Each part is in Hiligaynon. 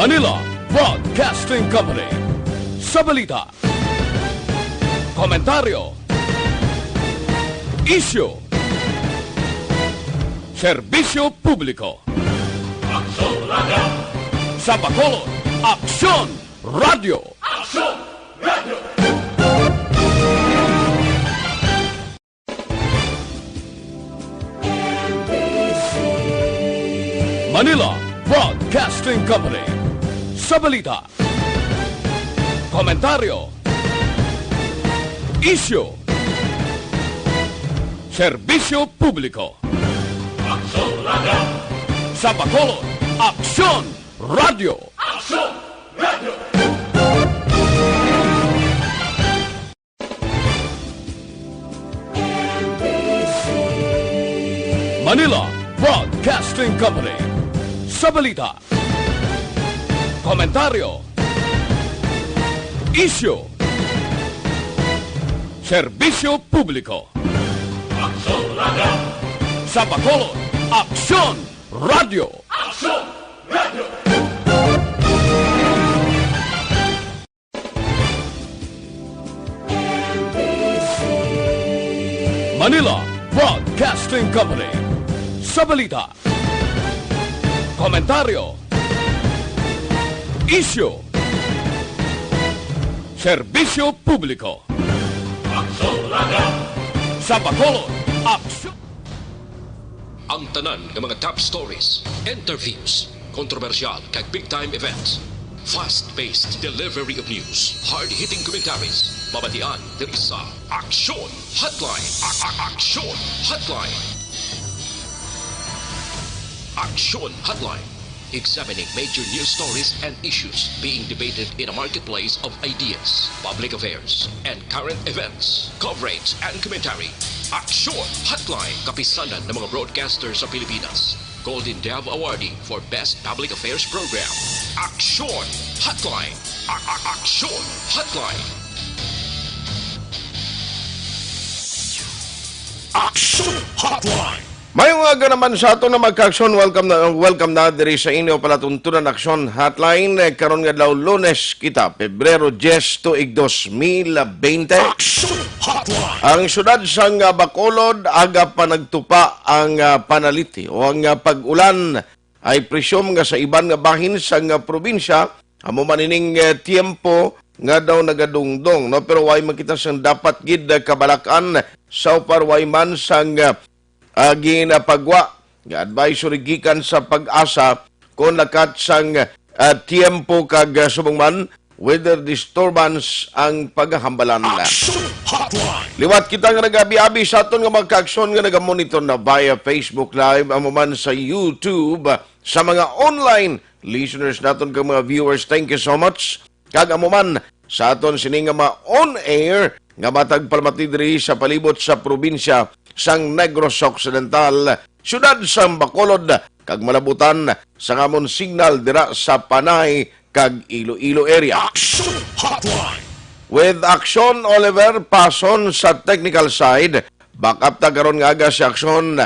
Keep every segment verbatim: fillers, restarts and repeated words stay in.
Manila Broadcasting Company. Sa balita, komentaryo, isyu, serbisyo publiko. Aksyon Radio! Sa Bacolod, Aksyon Radio! Aksyon Radio! Manila Broadcasting Company. Sa balita, komentaryo, isyu, serbisyo publiko. Aksyon Radio! Sa Bacolod, Aksyon Radio! Aksyon Radio! Manila Broadcasting Company. Sa balita, komentaryo, isyu, serbisyo publiko. Aksyon Radio! Sa Bacolod, Aksyon Radio! Aksyon Radio! Manila Broadcasting Company. Sa balita, komentaryo, isyu, serbisyo publiko. Aksyon Radio! Sa Bacolod, Aksyon! Ang tanan nga mga top stories, interviews, kontrobersyal kag big time events. Fast-paced delivery of news, hard-hitting commentaries, mabatian diri sa Aksyon Hotline. A- a- Aksyon Hotline. Aksyon Hotline. Examining major news stories and issues being debated in a marketplace of ideas, public affairs, and current events. Coverage and commentary. Aksyon Hotline. Kapisanan ng mga broadcaster sa Pilipinas. Golden Dove Awardee for Best Public Affairs Program. Aksyon Hotline. A- a- Aksyon Hotline. Aksyon Hotline. Mayong aga naman sa aton na magka-aksyon. Welcome na, welcome na diri sa inyo palatuntunan Aksyon Hotline. Eh, karon nga adlaw, Lunes kita, Pebrero diyes, tuig dos mil bente. Aksyon Hotline. Ang syudad sang, ah, Bacolod, aga pa nagtupa ang, ah, panaliti o ang, ah, pag-ulan. I presume nga sa iban nga bahin sang, ah, probinsya, amo man ining, eh, tiyempo nga daw nagadungdong, no? Pero way man kita sang dapat gid, ah, kabalak-an. So far, way man sang, ah, ah, ginapagwa nga advisory gikan sa PAGASA kon lakat sang, ah, tiyempo kag, ah, subong man weather disturbance ang paghambalan. Aksyon Hotline. Liwat kita nga nagabi-abi sa aton nga mga kaaksyon nga nagamonitor na via Facebook Live, amo man sa YouTube, sa mga online listeners naton kag mga viewers, thank you so much. Kag amo man sa aton sini nga mga on-air nga matag palamati diri sa palibot sa probinsya sang Negros Occidental, siyudad sang Bacolod, kag malabutan sang amon signal dira sa Panay kag Iloilo area. Aksyon Hotline. With Aksyon Oliver Pason sa technical side, back up ta karon nga aga si Aksyon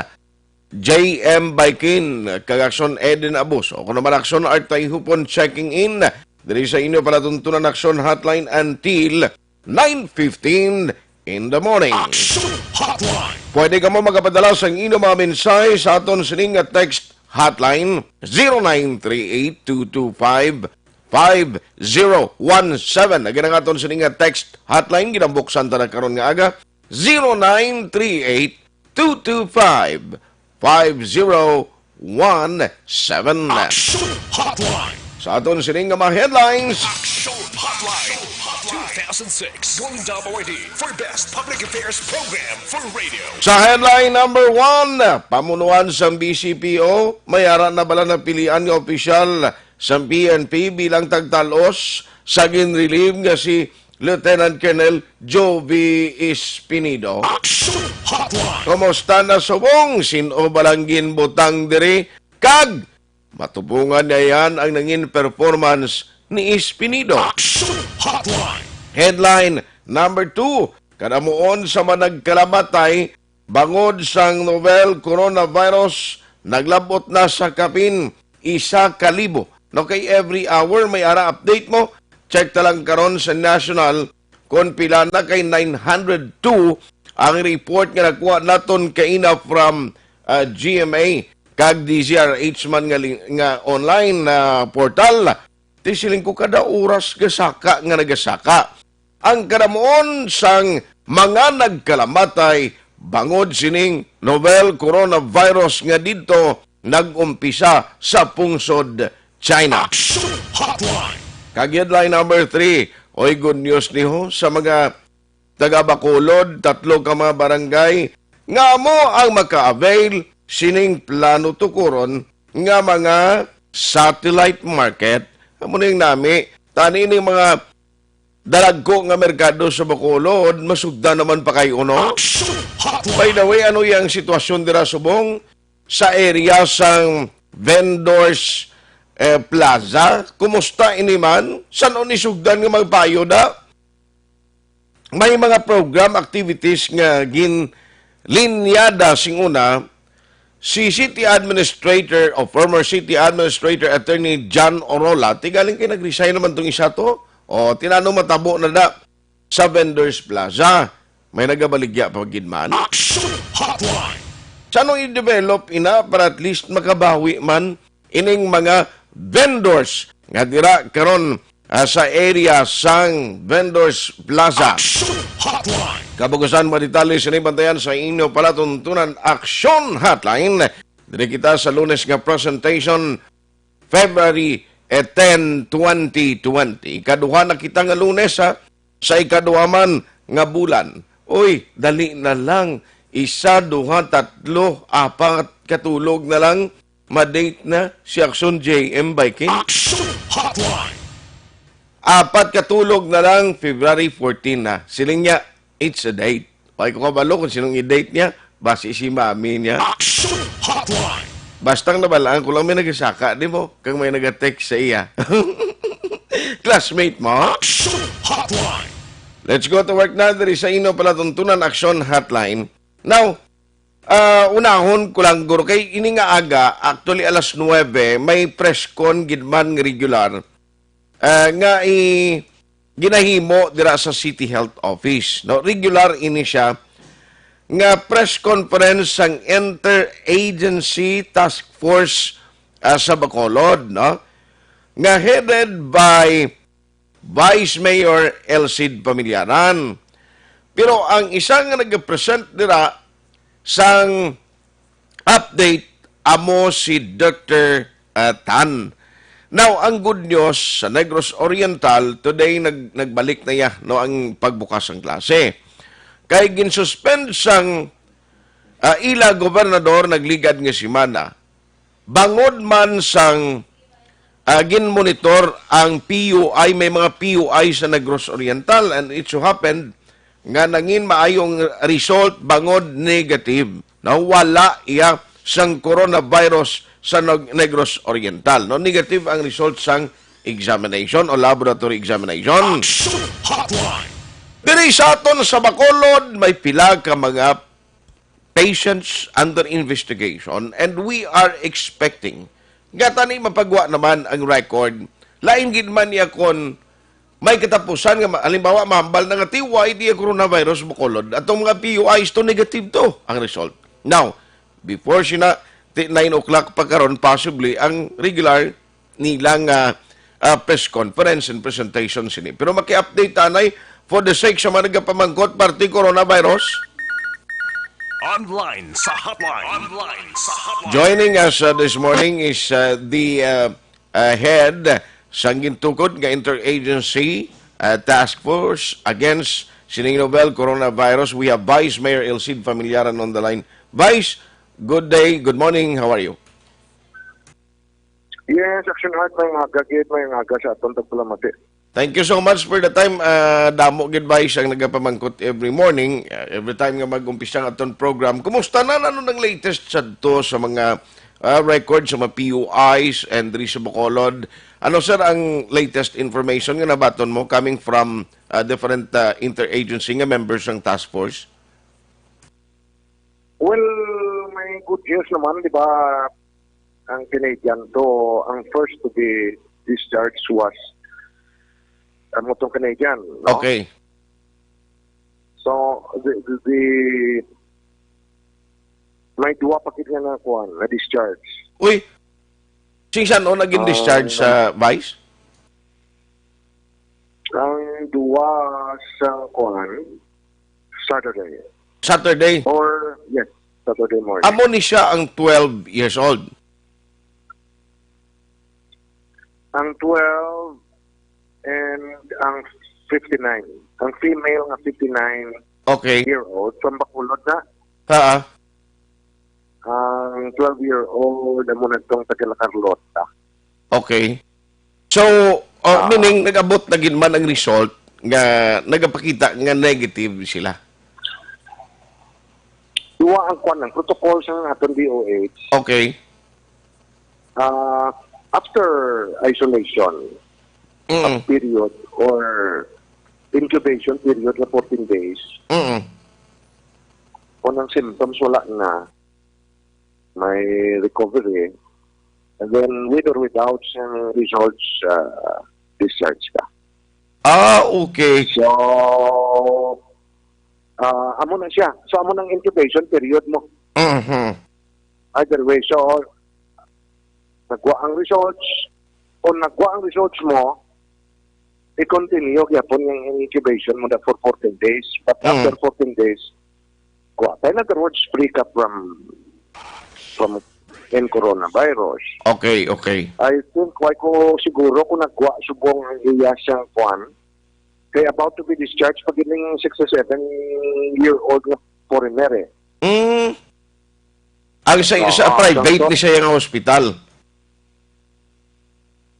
J M Baikin, kag Aksyon Eden Abus, o kuno man Aksyon Art Tayhupon checking in diri sa inyo palatuntunan Aksyon Hotline until nine fifteen in the morning. Aksyon Hotline. Pwede kamo makapadala sang inyo mga mensahe sa aton sining nga text hotline, zero nine three eight two two five five zero one seven. Again, ang aton sining nga text hotline, ginambuksan ta na karon nga aga, zero nine three eight two two five five zero one seven. Aksyon Hotline. Sa aton sining nga mga headlines. Aksyon Hotline. Two thousand six Golden Dove Awardee for Best Public Affairs Program for Radio. Sa headline number one, pamunuan sang B C P O, may ara na bala napilian nga opisyal sang P N P bilang tagtalos sa ginrelieve nga si Lieutenant Colonel Jovi Espinido. Aksyon Hotline. Kumusta na subong? Sin-o ba lang ginbutang diri? Kag matupungan niya yan ang nangin performance ni Espinido. Aksyon Hotline. Headline number two, kanamuon sa managkalamatay bangod sang novel coronavirus, naglabot na sa kapin isa ka libo No, kay every hour may ara update mo. Check ta lang karon sa national kung pila na, kay nine hundred two ang report nga nakuha naton kaina from, ah, G M A kag D Z R H man nga li-, nga online, ah, portal. Ti siling ko, kada oras gasaka nga nagasaka. Ang kadamuon sang mga nagkalamatay bangod sining novel coronavirus nga didto nag-umpisa sa pungsod China. Action Hotline. Kag headline number three, oy, good news ni ho sa mga taga Bacolod, tatlo ka mga barangay nga amo ang maka-avail sining plano tukuron nga mga satellite market. Amo na yung nami, tani ni mga dalagko nga merkado sa Bacolod, masugda naman pa kay uno. Action Hotline. By the way, ano yung sitwasyon dira subong sa area sang vendors, eh, plaza? Kumusta ini man? San-o ni sugdan nga magpayo da? May mga program, activities nga ginlinyada sing una si City Administrator o former City Administrator Attorney John Orola. Tigaling kay nag-resign naman tong isa to. O, tinano matabo na da sa Vendors Plaza. May nagabaligya pa gid man. Action Hotline. Sa anong i-develop ina para at least makabawi man ining mga vendors nga dira karon, ah, sa area sang Vendors Plaza. Action Hotline. Kabugusan, mga detalye sini bantayan sa inyo palatuntunan Action Hotline. Diri kita sa Lunes nga presentation, February, eh, ten, twenty twenty. Ikaduha na kita nga Lunes, ha. Sa ikaduha man nga bulan. Uy, dali na lang. Isa, duha, tatlo, apat, katulog na lang. Ma-date na si Action J M Biking. Action Hotline. Apat katulog na lang, February fourteen na. Siling niya, it's a date. Ay ko kabalo kung sinong i-date niya. Basi si mami niya. Action Hotline. Basta ang nabalaan ko lang may nagasaka, di mo? Kang may nagatext sa iya. Classmate mo? Action Hotline. Let's go to work na. Diri sa inyo palatuntunan, Action Hotline. Now, ah, unahon ko lang, guro, kay ini nga aga, actually alas nuwebe, may press con gid man nga regular, ah, nga i-, ginahimo dira sa City Health Office, no? Regular ini siya nga press conference sang Interagency Task Force, ah, sa Bacolod, no? Nga headed by Vice Mayor Elcid Pamilyaran. Pero ang isa nga nag-present dira sang update amo si Doctor, ah, Tan. Now, ang good news sa Negros Oriental, today nag-, nagbalik na ya, no, ang pagbukas sang klase. Kay ginsuspend sang, ah, ila gobernador nagligad nga semana. Bangod man sang, ah, ginmonitor ang P U I, may mga P U I sa Negros Oriental, and it so happened nga nangin maayong result bangod negative. Nawala iya sang coronavirus sa Neg-, Negros Oriental. No, negative ang result sang examination o laboratory examination. Action Hotline. Diri sa aton sa Bacolod, may pila ka mga patients under investigation, and we are expecting nga tani mapagwa naman ang record. Lain gid man niya kon may katapusan nga ma-, halimbawa, mahambal na nga T Y D ang coronavirus Bacolod, atong mga P U Is to negative to ang result. Now, before sina, ti-, nine o'clock pa karon, possibly ang regular nilang, ah, ah, press conference and presentation sini. Pero maki-update tanay for the sake sa mga nagapamangkot parte coronavirus. Online sa hotline. Online sa hotline. Joining us, uh, this morning is, uh, the, uh, uh, head sang gintukod nga interagency, uh, task force against sining novel coronavirus. We have Vice Mayor Elcid Familiaran on the line. Vice, good day, good morning. How are you? Yes, Action Heart, may mga gagit, may mga aga sa aton tagpalamati. Thank you so much for the time. Ah, damo gid, Vice, ang nagapamangkot every morning, ah, every time nga mag-umpisa ang aton program. Kumusta na? Ano nang latest sadto sa mga, ah, record sa mga P U Is and diri sa Bacolod? Ano, sir, ang latest information nga nabaton mo coming from, ah, different, ah, interagency nga members ng task force? Well, may good news naman, di ba? Ang Canadian to, ang first to be discharged was ang motong Canadian, no? Okay. So, the, the, the may duwa pa gid nga na kuan, na discharge. Uy, sing san-o naging discharge sa Vice? Ang duwa sa kuan, Saturday. Saturday? Or, yes, Saturday morning. Amo ni siya ang twelve years old? Ang twelve and ang fifty-nine. Ang female nga fifty-nine Okay. year old, from Bacolod na. Haa. Ang twelve year old, amo na tong taga La Carlota. Okay. So, uh, Ah. meaning, nag-abot na gid man ang result nga nagapakita nga negative sila? Duwa ang kwan, ang protocol sa aton D O H. Okay. Ah, after isolation Mm. period or incubation period na fourteen days, Mm. kung ang symptoms wala na, may recovery, and then with or without sa results, ah, discharge ka. Ah, okay. So, ah, amo na siya. So, amo nang incubation period mo. Mhm. Either way, so, nagwa ang results, kung nagwa ang results mo, i-continue gyapon yung incubation mo na for fourteen days. But Mm. after fourteen days, kuha tayo, in other words, free ka from, from in coronavirus. Okay, okay. I think, why ko siguro kung nagwa subong ang iya siyang kwan, kay about to be discharged pag ining sixty-seven year old nga foreigner eh. Mm. Ang sa, Oo, sa private so, ni siya nga hospital?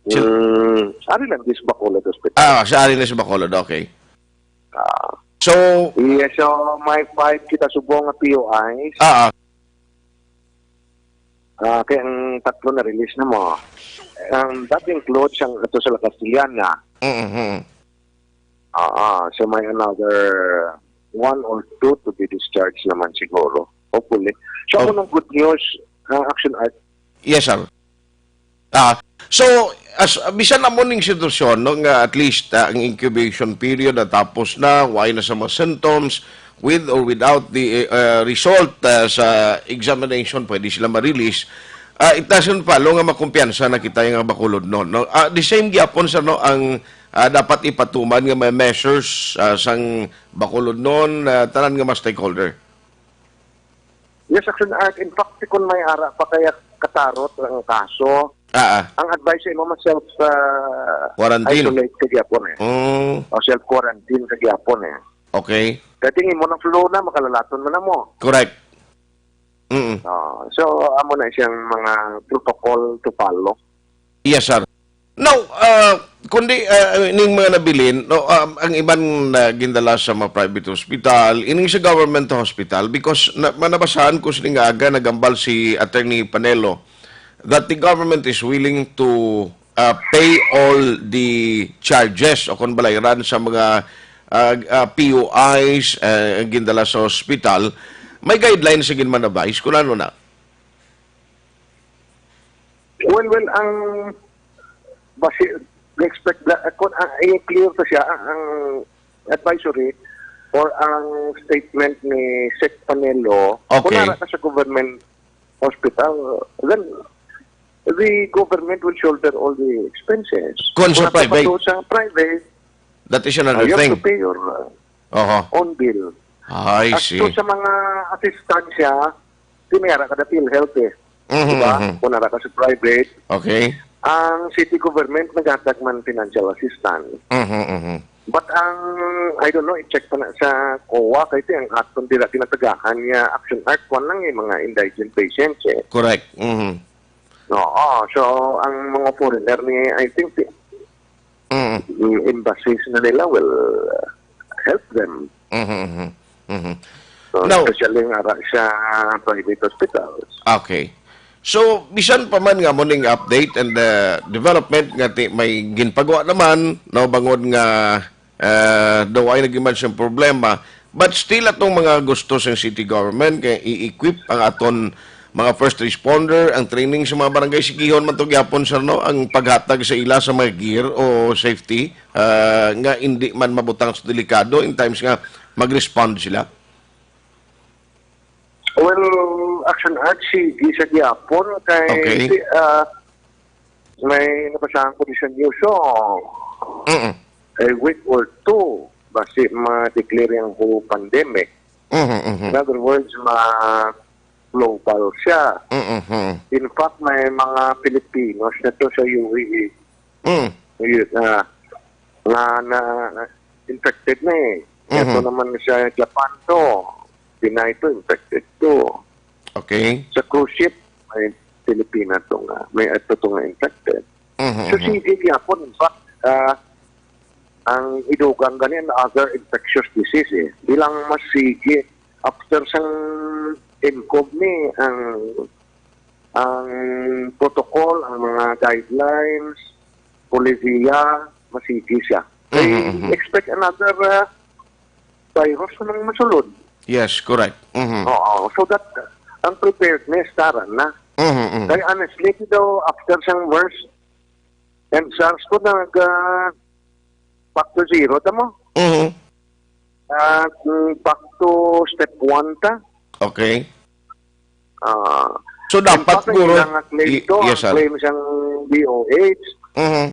Sil- Mm, ari lang, this Bacolod Hospital. Ah, sa ari na sa Bacolod, okay. Ah. So, Yes, so may five kita subong nga P O Is. Ah, ah. Ah, kay ang tatlo na release na mo. Ang that includes ang ato sa La Castellana. Mhm. Ah, ah, so may another one or two to be discharged naman siguro. Hopefully. So, Oh. ako ng good news, ah, Action Art. Yes, sir. Ah, so, as, bisan amo ning sitwasyon, no, nga at least, ah, ang incubation period natapos na, why na sa mga symptoms, with or without the, uh, result, uh, sa examination, pwede sila ma-release. Uh, it doesn't follow nga makumpiyansa na kita nga Bacolodnon, no? Uh, the same gyapon sa, no, ang, uh, dapat ipatuman nga may measures, uh, sang Bacolodnon, uh, tanan nga mga stakeholder. Yes, Action Art. In fact, kung may ara pa kaya katarot ang kaso, Ah, ah. ang advice sa imo, ma-self, uh, Quarantine. isolate ka gyapon eh. Mm. O self-quarantine ka gyapon eh. Okay. Kaya tingin mo ng flu na, makalalaton mo na mo. Correct. Mm. Ah, so, amo na siyang mga protocol to follow. Yes, sir. Now, ah, kundi, ah, ning mga nabilin, no, um, ang iban na gindala sa mga private hospital, ining sa government hospital, because na, manabasahan ko sini nga aga, nagambal si Attorney Panelo that the government is willing to, ah, pay all the charges o kon balayran sa mga, ah, ah, P U Is, ah, gindala sa hospital. May guidelines sa ginmanabais kung ano na. Well, well, ang basi, expect na, kung, ah, i-clear to siya, ang, ang advisory or ang statement ni Sec Panelo, Okay. kung nara ka sa government hospital, then the government will shoulder all the expenses. Kung sa Kung private? Sa private, That is another uh, you have thing. to pay your uh, Oho. own bill. I As see. to sa mga assistance siya, tiniyara ka na PhilHealth eh. Mhm, Diba? mhm. Kung nara ka sa private, Okay. ang city government naghatag man financial assistance. Mhm, mhm. But ang, I don't know, i-check pa na sa COA, kay ti ang aton dira ginatagahan nga Action Art, kwan lang eh, mga indigent patients eh. Correct. Mhm. Oo, so ang mga foreigner ni, I think, Mm. mm, embassies na nila will uh, help them. Mhm, mhm, mhm. So, Now, especially nga ra sa private hospitals. Okay. So, bisan pa man nga mo ning update and, uh, development nga ti-, may ginpagawa naman, no, bangod nga, uh, daw ay naging man siyang problema, but still atong mga gusto sa city government kay i-equip ang aton mga first responder, ang training sa mga barangay, sigihon man to gyapon, sir, no? Ang paghatag sa ila sa mga gear o safety, ah, nga hindi man mabutang sa delikado in times nga mag-respond sila. Well, Action Art, sige sa gyapon kay Okay. si, ah, may nabasahan ko di sa news, oh, Mm. a week or two, basi ma-declare yung whole pandemic. Mhm, mhm. In other words, ma-global siya. Mm, mhm. In fact, may mga Filipinos na to sa U A E. Mm. Yun, ah, nga na infected na eh. Ito Mhm. naman sa Japan to. Pinay to, infected to. Okay. Sa cruise ship, may Pilipina to nga. May ato to nga infected. Mhm, So, mhm. sige gyapon. In fact, ah, ang idugang gani ang other infectious disease eh. Bilang mas sige, after sang N C O V ni, ang ang protocol, ang mga guidelines, polisiya, masigi siya. They Mhm, mhm. expect another uh, virus na masulod. Yes, correct. Mhm. Oo. So that, uh, ang preparedness, tara na. Mhm, mhm. Kaya honestly, daw, after sang MERS and SARS ko, nag uh, back to zero, tamo? Mhm. Uh, back to step one ta. Okay. Ah, So, dapat in fact, guro, ang claim i- to, yes, ang sir. claim sang D O H, Mhm.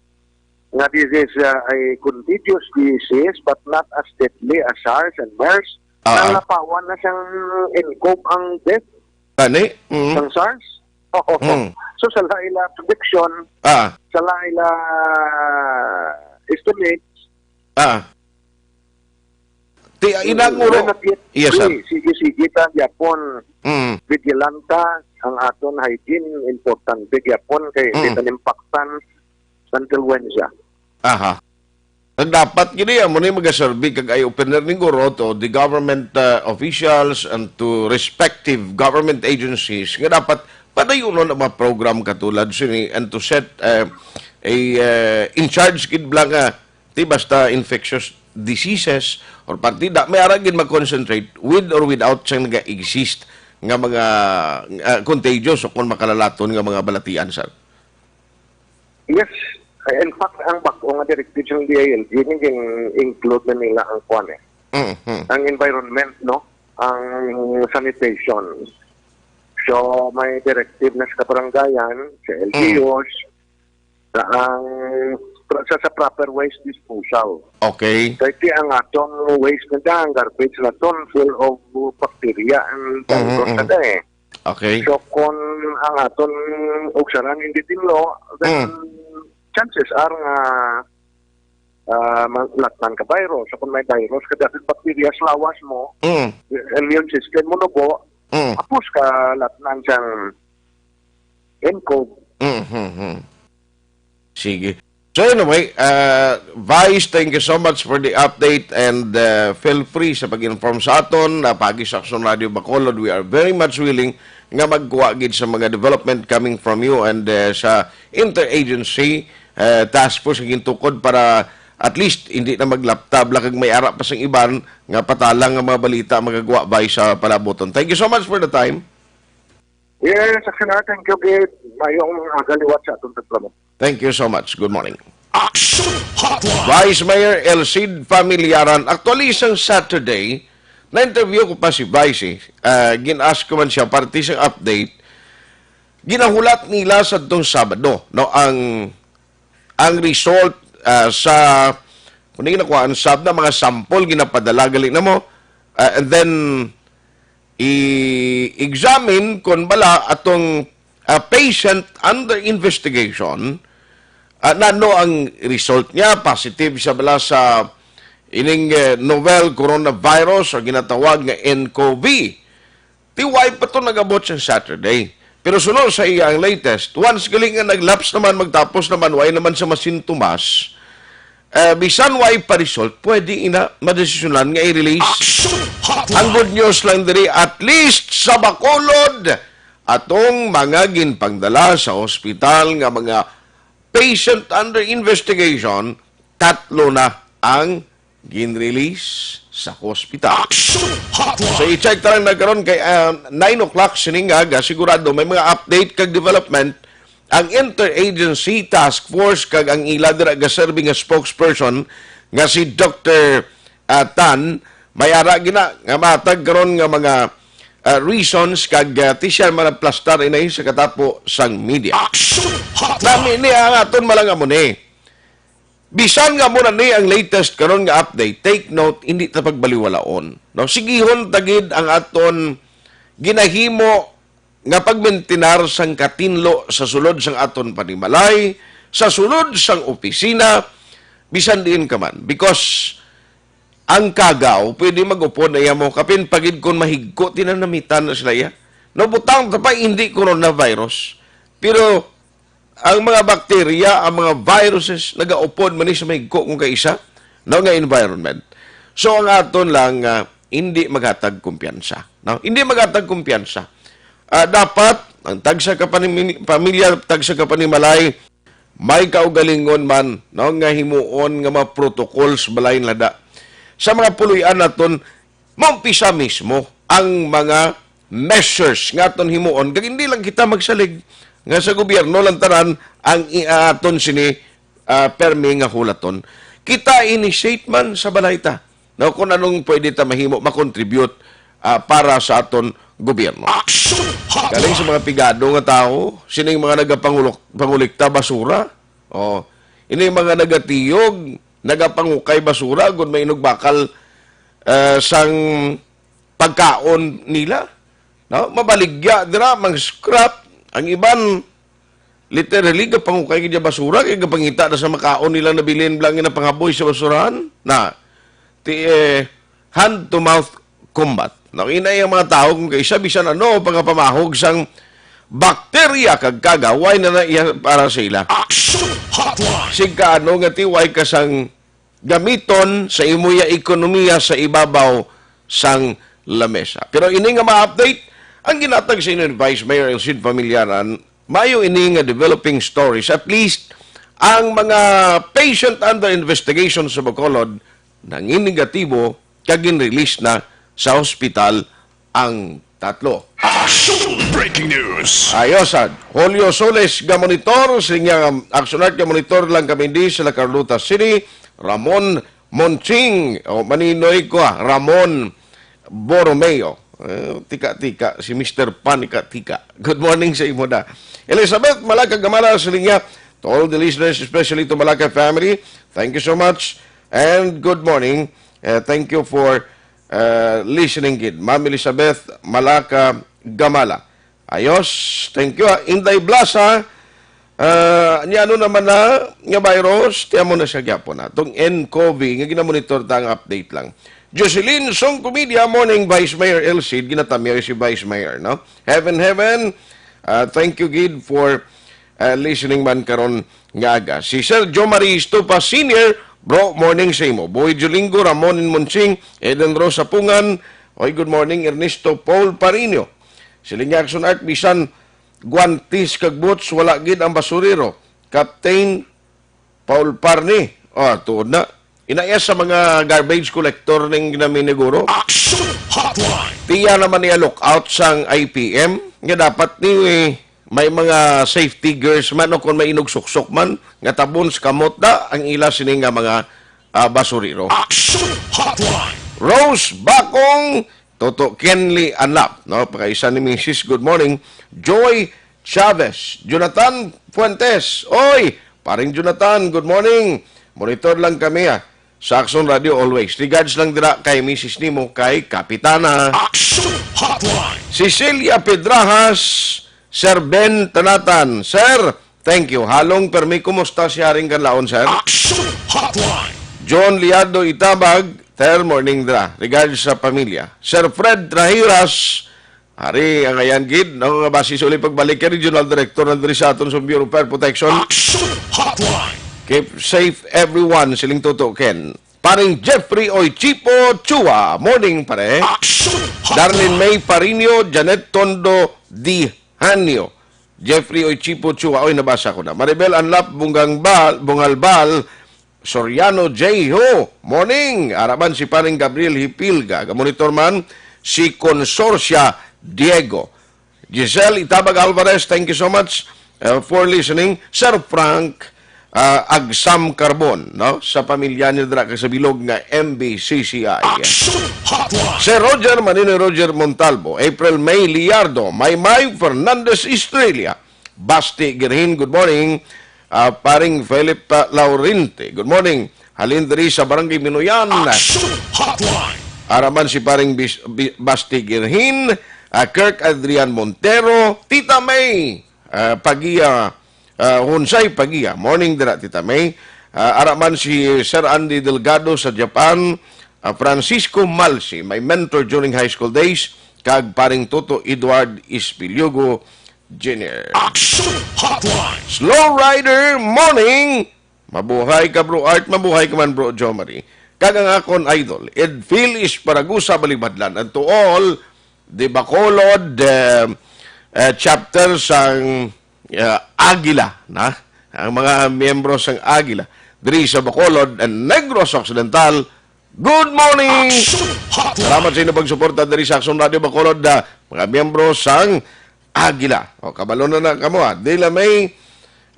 nga this is uh, a contagious disease but not as deadly as SARS and MERS. Ah, Ang ah. napawan na sang N C O V ang death Tani? Mhm. sang SARS. Oo. Hmm. So, sa laila prediction, Ah. sa laila estimates, Ah. Ti, inaguro. We're not yet Yes, sir. free. Sige-sige ta gyapon. Mm. Vigilanta ang aton hygiene, importante gyapon kay hindi Mm. ta nimpaktan until when siya. Aha. Nagdapat gini, amo ni magaserbi kag eye opener ni guro to the government uh, officials and to respective government agencies nga dapat padayunon ang mga program katulad sini and to set uh, a uh, in charge gid bala nga ti basta infectious diseases or partida may ara gid mag-concentrate with or without sang naga-exist nga mga uh, contagious o kung makalalaton nga mga balatian, sir. Yes. In fact, ang bag-o nga directive sang D I L G, include na nila ang kwan eh. Mhm. Ang environment, no? Ang sanitation. So, may directive na sa kabarangayan, sa L G Us, na ang sa, sa proper waste disposal. Okay. Kaya ang atong waste na dyan, ang garbage na ton, full of bacteria and Mhm, virus na mhm. dyan eh. Okay. So, kung ang aton ugsaran hindi tinlo, then Mm. chances are nga ah, ma- latnan ka virus. So, kung may virus ka, dahil bacteria sa lawas mo, Mm. immune system mo nubo, Mm. hapos ka latnan sang N C O V. Mhm. Sige. So anyway, uh, Vice, thank you so much for the update and uh, feel free sa pag-inform sa aton. Uh, pagi sa Aksyon Radio Bacolod, we are very much willing nga magkuha gid sa mga development coming from you and uh, sa interagency uh, task force nga gintukod para at least hindi na maglaptab la kag may ara pa sang iban nga patalang nga mga balita magagwa, Vice, sa palabuton. Thank you so much for the time. Yes, Aksyon, thank you, Gid. Mayong aga liwat sa atong programa. Thank you so much. Good morning. Action Hotline. Vice Mayor El Cid Familiaran. Actually, isang Saturday, na-interview ko pa si Vice eh. Ah, gin-ask ko man siya, parte sa update, ginahulat nila sa tong Sabado, no, ang ang result ah, sa kung nakuha ang sab na mga sample ginapadala gali na mo ah, and then i-examine kon bala atong ah, patient under investigation ah, nano ang result niya, positive siya bala sa ining eh, novel coronavirus o ginatawag nga N C O V. Ti why pa to nagabot sa Saturday. Pero suno sa iya ang latest, once gali nga naglaps naman, magtapos naman, why naman sa masintomas, eh, bisan why pa result, pwede ina madesisyonan nga i-release. Action Hotline. Ang good news lang diri, at least sa Bacolod, atong mga ginpangdala sa hospital nga mga patient under investigation, tatlo na ang ginrelease sa hospital. Action Hotline! So, i-check ta lang na karon kay, ah, nine o'clock sining aga, sigurado may mga update kag development ang Interagency Task Force kag ang ila dira gaserbi nga spokesperson nga si Doktor, ah, Tan. May ara gina nga matag karon nga mga, ah, reasons kag, ah, ti siya manaplastar inay sa katapo sang media. Action Hotline! Nami ni ang aton malangamo ni. Bisan nga mo na ni ang latest karon nga update, take note, hindi ta pagbaliwalaon. No? Sigihon ta gid ang aton ginahimo nga pagmintinar sang katinlo sa sulod sang aton panimalay, sa sulod sang opisina, bisan diin ka man. Because ang kagaw, pwede mag-upod na iya mo, kapin pagid kon mahigko, tinanamitan na sila iya. No, butang ta pa, hindi coronavirus. Pero ang mga bakterya, ang mga viruses, nagaupod man ni sa mahigko kung kaisa, no, nga environment. So, ang aton lang, ah, hindi maghatag kumpiyansa, no? Hindi maghatag kumpiyansa. Ah, dapat, ang tagsa ka panimi-, pamilya, tagsa ka panimalay, may kaugalingon man, no, nga himuon nga mga protocols balay nila da. Sa mga puloy-an naton, maumpisa mismo ang mga measures nga aton himuon. Kag hindi lang kita magsalig nga sa gobyerno lang tanan ang i-, aton sini, ah, permi nga hulaton. Kita initiate man sa balay ta, no, kung anong pwede ta mahimo, makontribute, ah, para sa aton gobyerno. Action Hotline! Galing sa mga pigado nga tawo, sining mga nagapangulok-, pangulikta basura, oh, ini mga nagatiyog, nagapangukay basura, gud may inugbakal, eh, sang pagkaon nila. No? Mabaligya dira, mang scrap. Ang iban, literally, gapangukay gid basura, kay gapangita na sa makaon nila nabilin lang nga panghaboy sa basurahan. Na, ti, eh, hand-to-mouth combat. No, inay ang mga tawo kung kaisa, bisan ano, pangapamahog sang bakterya kag kagaw, way na na iya para sa ila. Action Hotline! Sigka ano nga ti way ka sang gamiton sa imoya ekonomiya sa ibabaw sang lamesa. Pero ini nga ma-update, ang ginatag sa inyo ni Vice Mayor Elcid Familiaran, mayo ini nga developing stories. At least, ang mga patient under investigation sa Bacolod, nangin negatibo kag gin-release na sa hospital ang tatlo. Action! Breaking news! Ayos, ah. Julio Soles, gamonitor, siling niya, "Action Art, gamonitor lang kami di sa La Carlota City." Ramon Monching, o maninoy ko, ah, Ramon Borromeo. Eh, tika-tika, si Mister Panika-tika. Good morning sa imo na. Elizabeth Malaka Gamala, siling niya, "To all the listeners, especially to Malaka family, thank you so much and good morning. Eh, thank you for, eh, listening gid." Ma'am Elizabeth Malaka Gamala. Ayos, thank you, ah. Inday Blas, ha? Ah, ni ano naman na nga virus, tiyan mo na siya gyapon, ha? Tong N C O V nga ginamonitor ta ang update lang. Jocelyn Song Comedia, morning, Vice Mayor Elcid, ginatamyaw si Vice Mayor, no? Heaven, heaven, ah, thank you gid for, ah, listening man karon nga aga. Si Sir Joe Marie Estupa Senior, bro, morning sa imo. Boy Jolingo, Ramon in Monsing, Eden Rose Sapungan, oy, good morning, Ernesto Paul Parino. Siling niya, "Action Art, bisan guantes kag boots, wala gid ang basurero." Captain Paul Parni. Ah, tuod na. Inaya sa mga garbage collector ning naminiguro. Action Hotline! Tiya naman niya lookout sang I P M nga dapat ni may mga safety gears man o kung may inugsuksok man nga tabon sa kamot na ang ila sini nga mga, ah, basurero. Action Hotline! Rose Bakong, Toto Kenley Anlap, no? Pakaisa ni Misis, good morning. Joy Chavez, Jonathan Fuentes. Oy, paring Jonathan, good morning. Monitor lang kami, ah, sa Action Radio always. Regards lang dira kay Misis nimo kay Kapitana. Action Hotline. Cecilia Pedrajas, Sir Ben Tanatan. Sir, thank you. Halong permi, kumusta si Haring Kanlaon, sir? Action Hotline. John Liado Itabag, sir, morning dra. Regards sa pamilya. Sir Fred Trahiras, hari, ang ayan gid, no, nga basi sa uli pagbalik kay Regional Director na diri sa aton sa Bureau of Fire Protection. Action Hotline. Keep safe everyone, siling Toto Ken. Paring Jeffrey Oy Chipo Chua, morning pare. Action Hotline. Darlene May Parinio, Janet Tondo Dihanio. Jeffrey Oy Chipo Chua, oy, nabasa ko na. Maribel Anlap Bungang Bal, Bungalbal, Soriano J. Ho, morning. Ara man si paring Gabriel Hipilga. Gamonitor man si Consorcia Diego. Giselle Itabag Alvarez, thank you so much, uh, for listening. Sir Frank, uh, Agsam Carbon, no? Sa pamilya niya dira kag sa bilog nga M B C C I. Action Hotline. Sir Roger Manino, Roger Montalvo, April May Liardo, Maymay Fernandez Estrella, Basti Girhin, good morning. Ah, paring Philip, ah, Laurente, good morning. Halin diri sa Barangay Minuyan. Action Hotline. Ara man si paring Bis-, Bi-, Basti Girhin, ah, Kirk Adrian Montero, Tita May, ah, Pagia, ah, Hunsay Pagia. Morning dira, Tita May. Ah, ara man si Sir Andy Delgado sa Japan, ah, Francisco Malsi, my mentor during high school days, kag paring Toto Edward Espiliogo, Junior. Action Hotline. Slow Rider, morning. Mabuhay ka, Bro Art. Mabuhay ka man, Bro Jomari. Kag ang akon idol, Edphil Esparagusa Balibadlan. And to all the Bacolod, eh, eh, chapter sang, eh, Agila, na? Ang mga miyembro sang Agila diri sa Bacolod and Negros Occidental, good morning! Action Hotline. Salamat sa inyong pagsuporta diri sa Action Radio Bacolod, ah, mga miyembro sang Agila. O, kabalo na na kamo, ah. Dela May,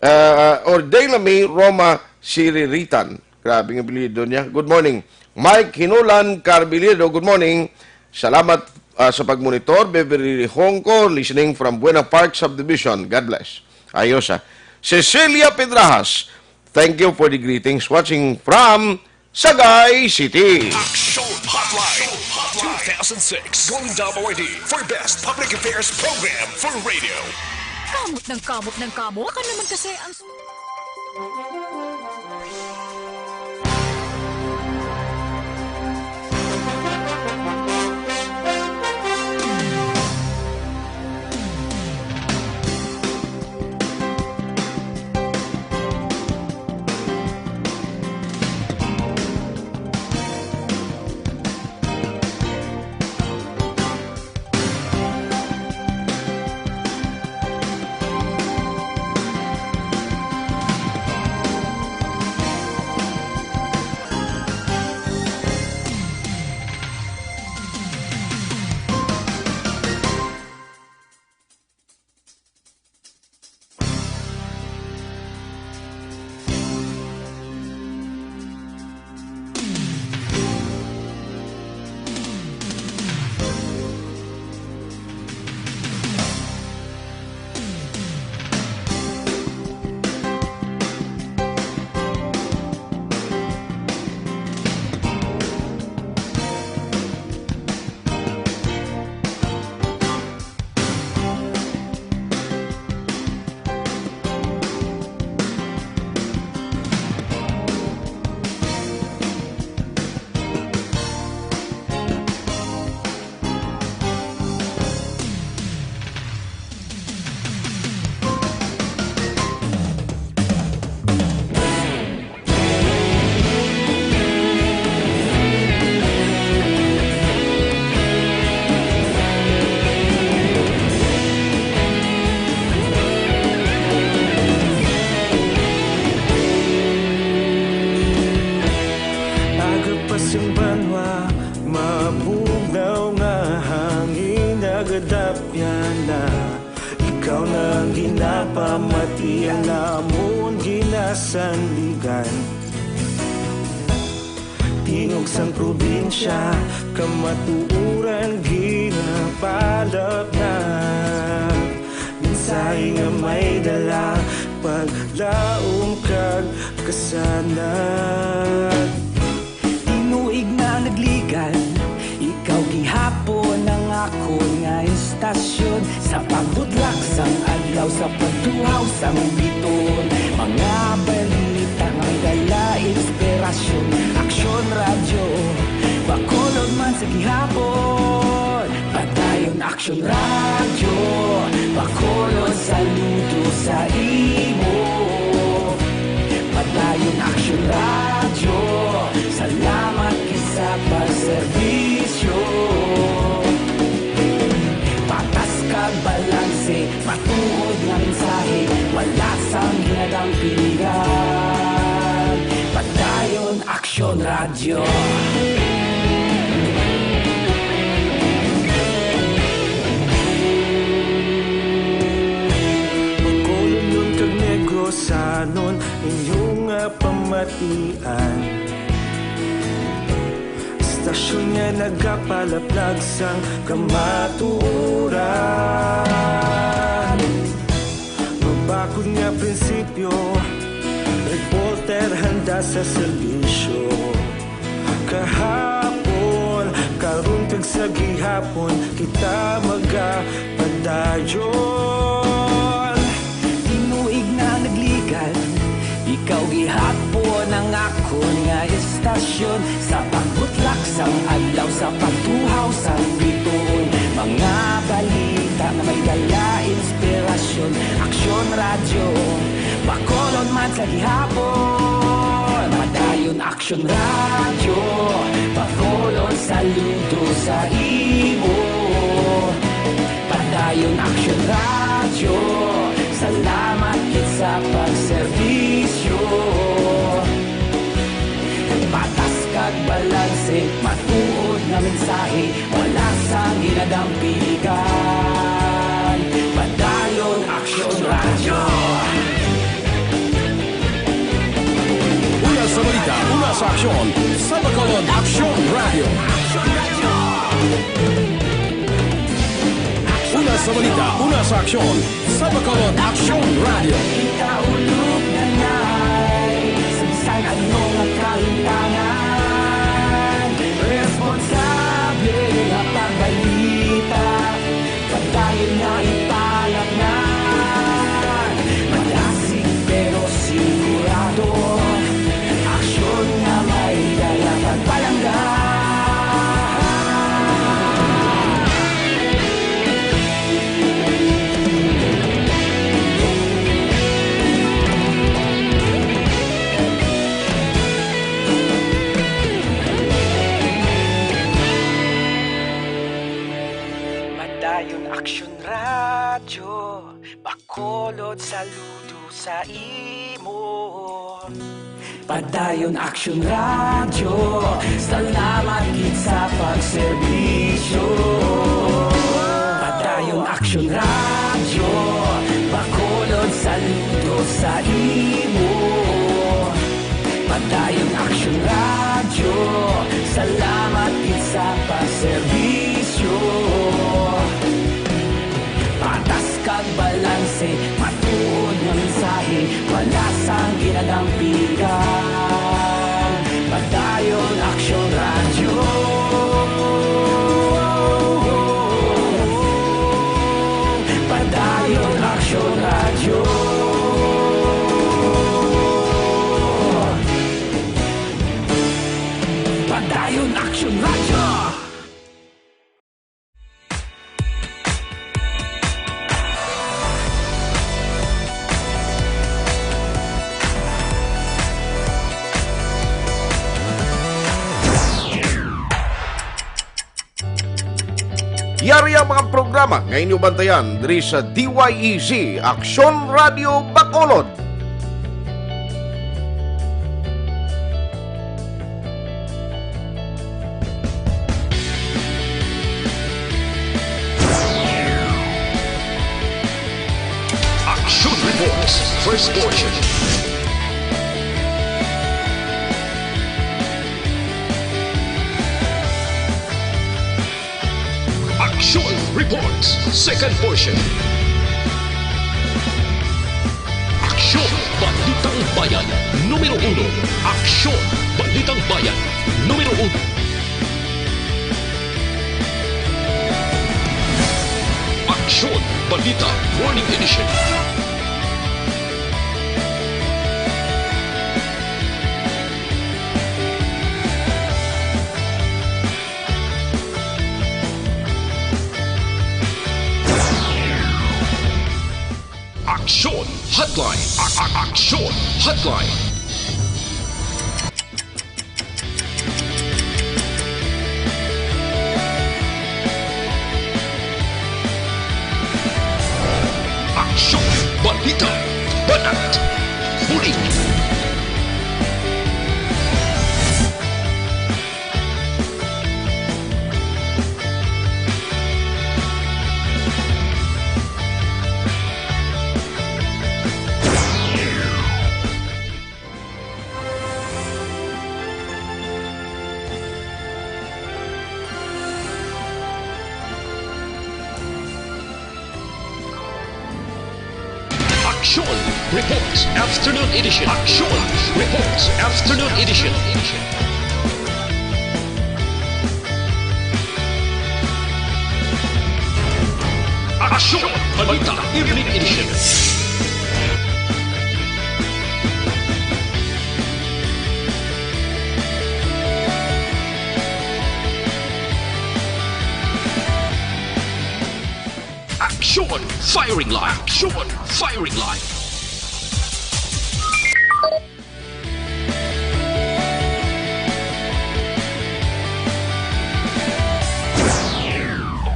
ah, or Dela May Roma Siriritan. Grabe ang apelyido niya. Good morning. Mike Hinulan Carbiliedo, good morning. Salamat, ah, sa pagmonitor. Beverly Hongko, listening from Buena Park Subdivision. God bless. Ayos, ah. Cecilia Pedrajas, thank you for the greetings. Watching from Sagay City. Action Hotline two thousand six Golden Dove Awardee for Best Public Affairs Program for Radio. Kamot ng kamot ng kamot. Baka naman kasi ang Aga pa sing banwa, mabugnaw nga hangin, nagadapyan na. Ikaw na ang ginapamati, ang amon ginasandigan. Tingog sang probinsya, kamatuoran ginapalapnag. Mensahe nga may dala, paglaom kag kasanag. Tinuig na nagligan, ikaw gihapon ang akon nga istasyon. Sa pagbudlak sang adlaw, sa pagtuhaw sang biton, mga balita nga dala inspirasyon. Aksyon Radyo, Bacolod man sa gihapon. Padayon Aksyon Radyo, Bacolod, saludo sa imo. Padayon Aksyon Radyo, salamat gid sa pagserbisyo. Patas kag balanse, matuod nga mensahe, wala sang hinadang pilihan. Padayon Radyo. Bacolodnon kag Negrosanon, inyo nga pamatian. Istasyon nga nagapalaplag sang kamatuoran. Mabakod nga prinsipyo, reporter handa sa serbisyo. Kahapon, karon kag sa gihapon, kita magapadayon. Tinuig na nagligan, ikaw gihapon ang akon nga istasyon. Sa pagbutlak sang adlaw, sa pagtuhaw sang bituon, mga balita nga may dala inspirasyon. Aksyon Radyo, Bacolod man sa gihapon. Padayon Aksyon Radyo, Bacolod, saludo sa imo. Padayon Aksyon Radyo, salamat gid sa pagserbisyo. Patas kag balanse, matuod nga mensahe, wala sang ginadampigan. Padayon Aksyon Radyo. Una sa balita, una sa aksyon, sa Bacolod Aksyon Radyo. Una sa balita, una sa aksyon, sa Bacolod Aksyon Radyo. Ikaulog na nay, sa bisan ano nga kalimtangan, responsable nga pagbalita, padayon nga ipalatnan. Malasig pero sigurado, aksyon nga may dala kag palangga. Padayon Aksyon Radyo, Bacolod, saludo sa imo. Padayon Aksyon Radyo, salamat gid sa pagserbisyo. Padayon Aksyon Radyo, Bacolod, saludo sa imo. Padayon Aksyon Radyo, salamat gid sa pagserbisyo. Patas kag balanse, matuod nga mensahe, wala sang ginadampigan. Padayon Aksyon Radyo. Padayon Aksyon Radyo. Padayon Aksyon Radyo. Yari ang mga programa nga inyo bantayan diri sa D Y E Z, Aksyon Radio Bacolod. Action Reports, first portion. Action Reports, second portion. Aksyon, Balitang Bayan, numero uno. Aksyon, Balitang Bayan, numero uno. Aksyon, Balita, Morning Edition. Aksyon Hotline. A- a- Aksyon Hotline. Aksyon, balita, banat, bulig. Aksyon Reports Afternoon Edition. Aksyon Reports Afternoon Edition. Aksyon Balita Evening Edition. Aksyon Firing Line. Aksyon Firing Line.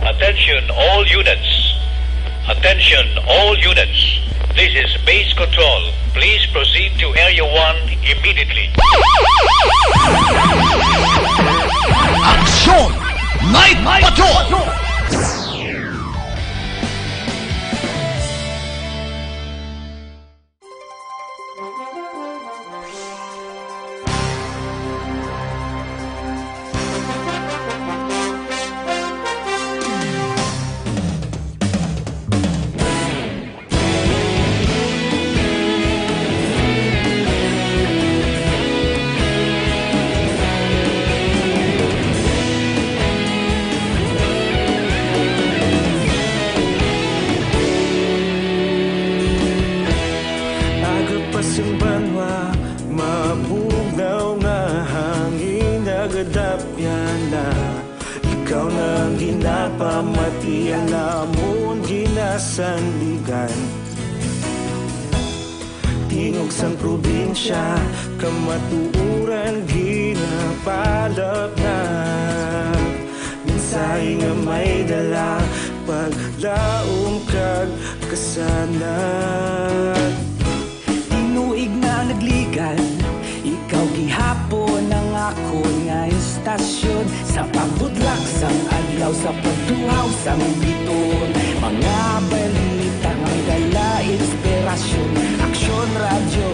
Attention all units. Attention all units. This is base control. Please proceed to Area one immediately. Aksyon Night Patrol! Aga pa sing banwa, mabugnaw nga hangin, nagadapyan na. Ikaw na ang ginapamati, ang amon ginasandigan. Tingog sang probinsya, kamatuoran ginapalapnag. Mensahe nga may dala, paglaom kag kasanag. Tinuig na nagligan, ikaw gihapon ang akon nga istasyon. Sa pagbudlak sang adlaw, sa pagtuhaw sang bituon, mga balita nga may dala inspirasyon. Aksyon Radyo,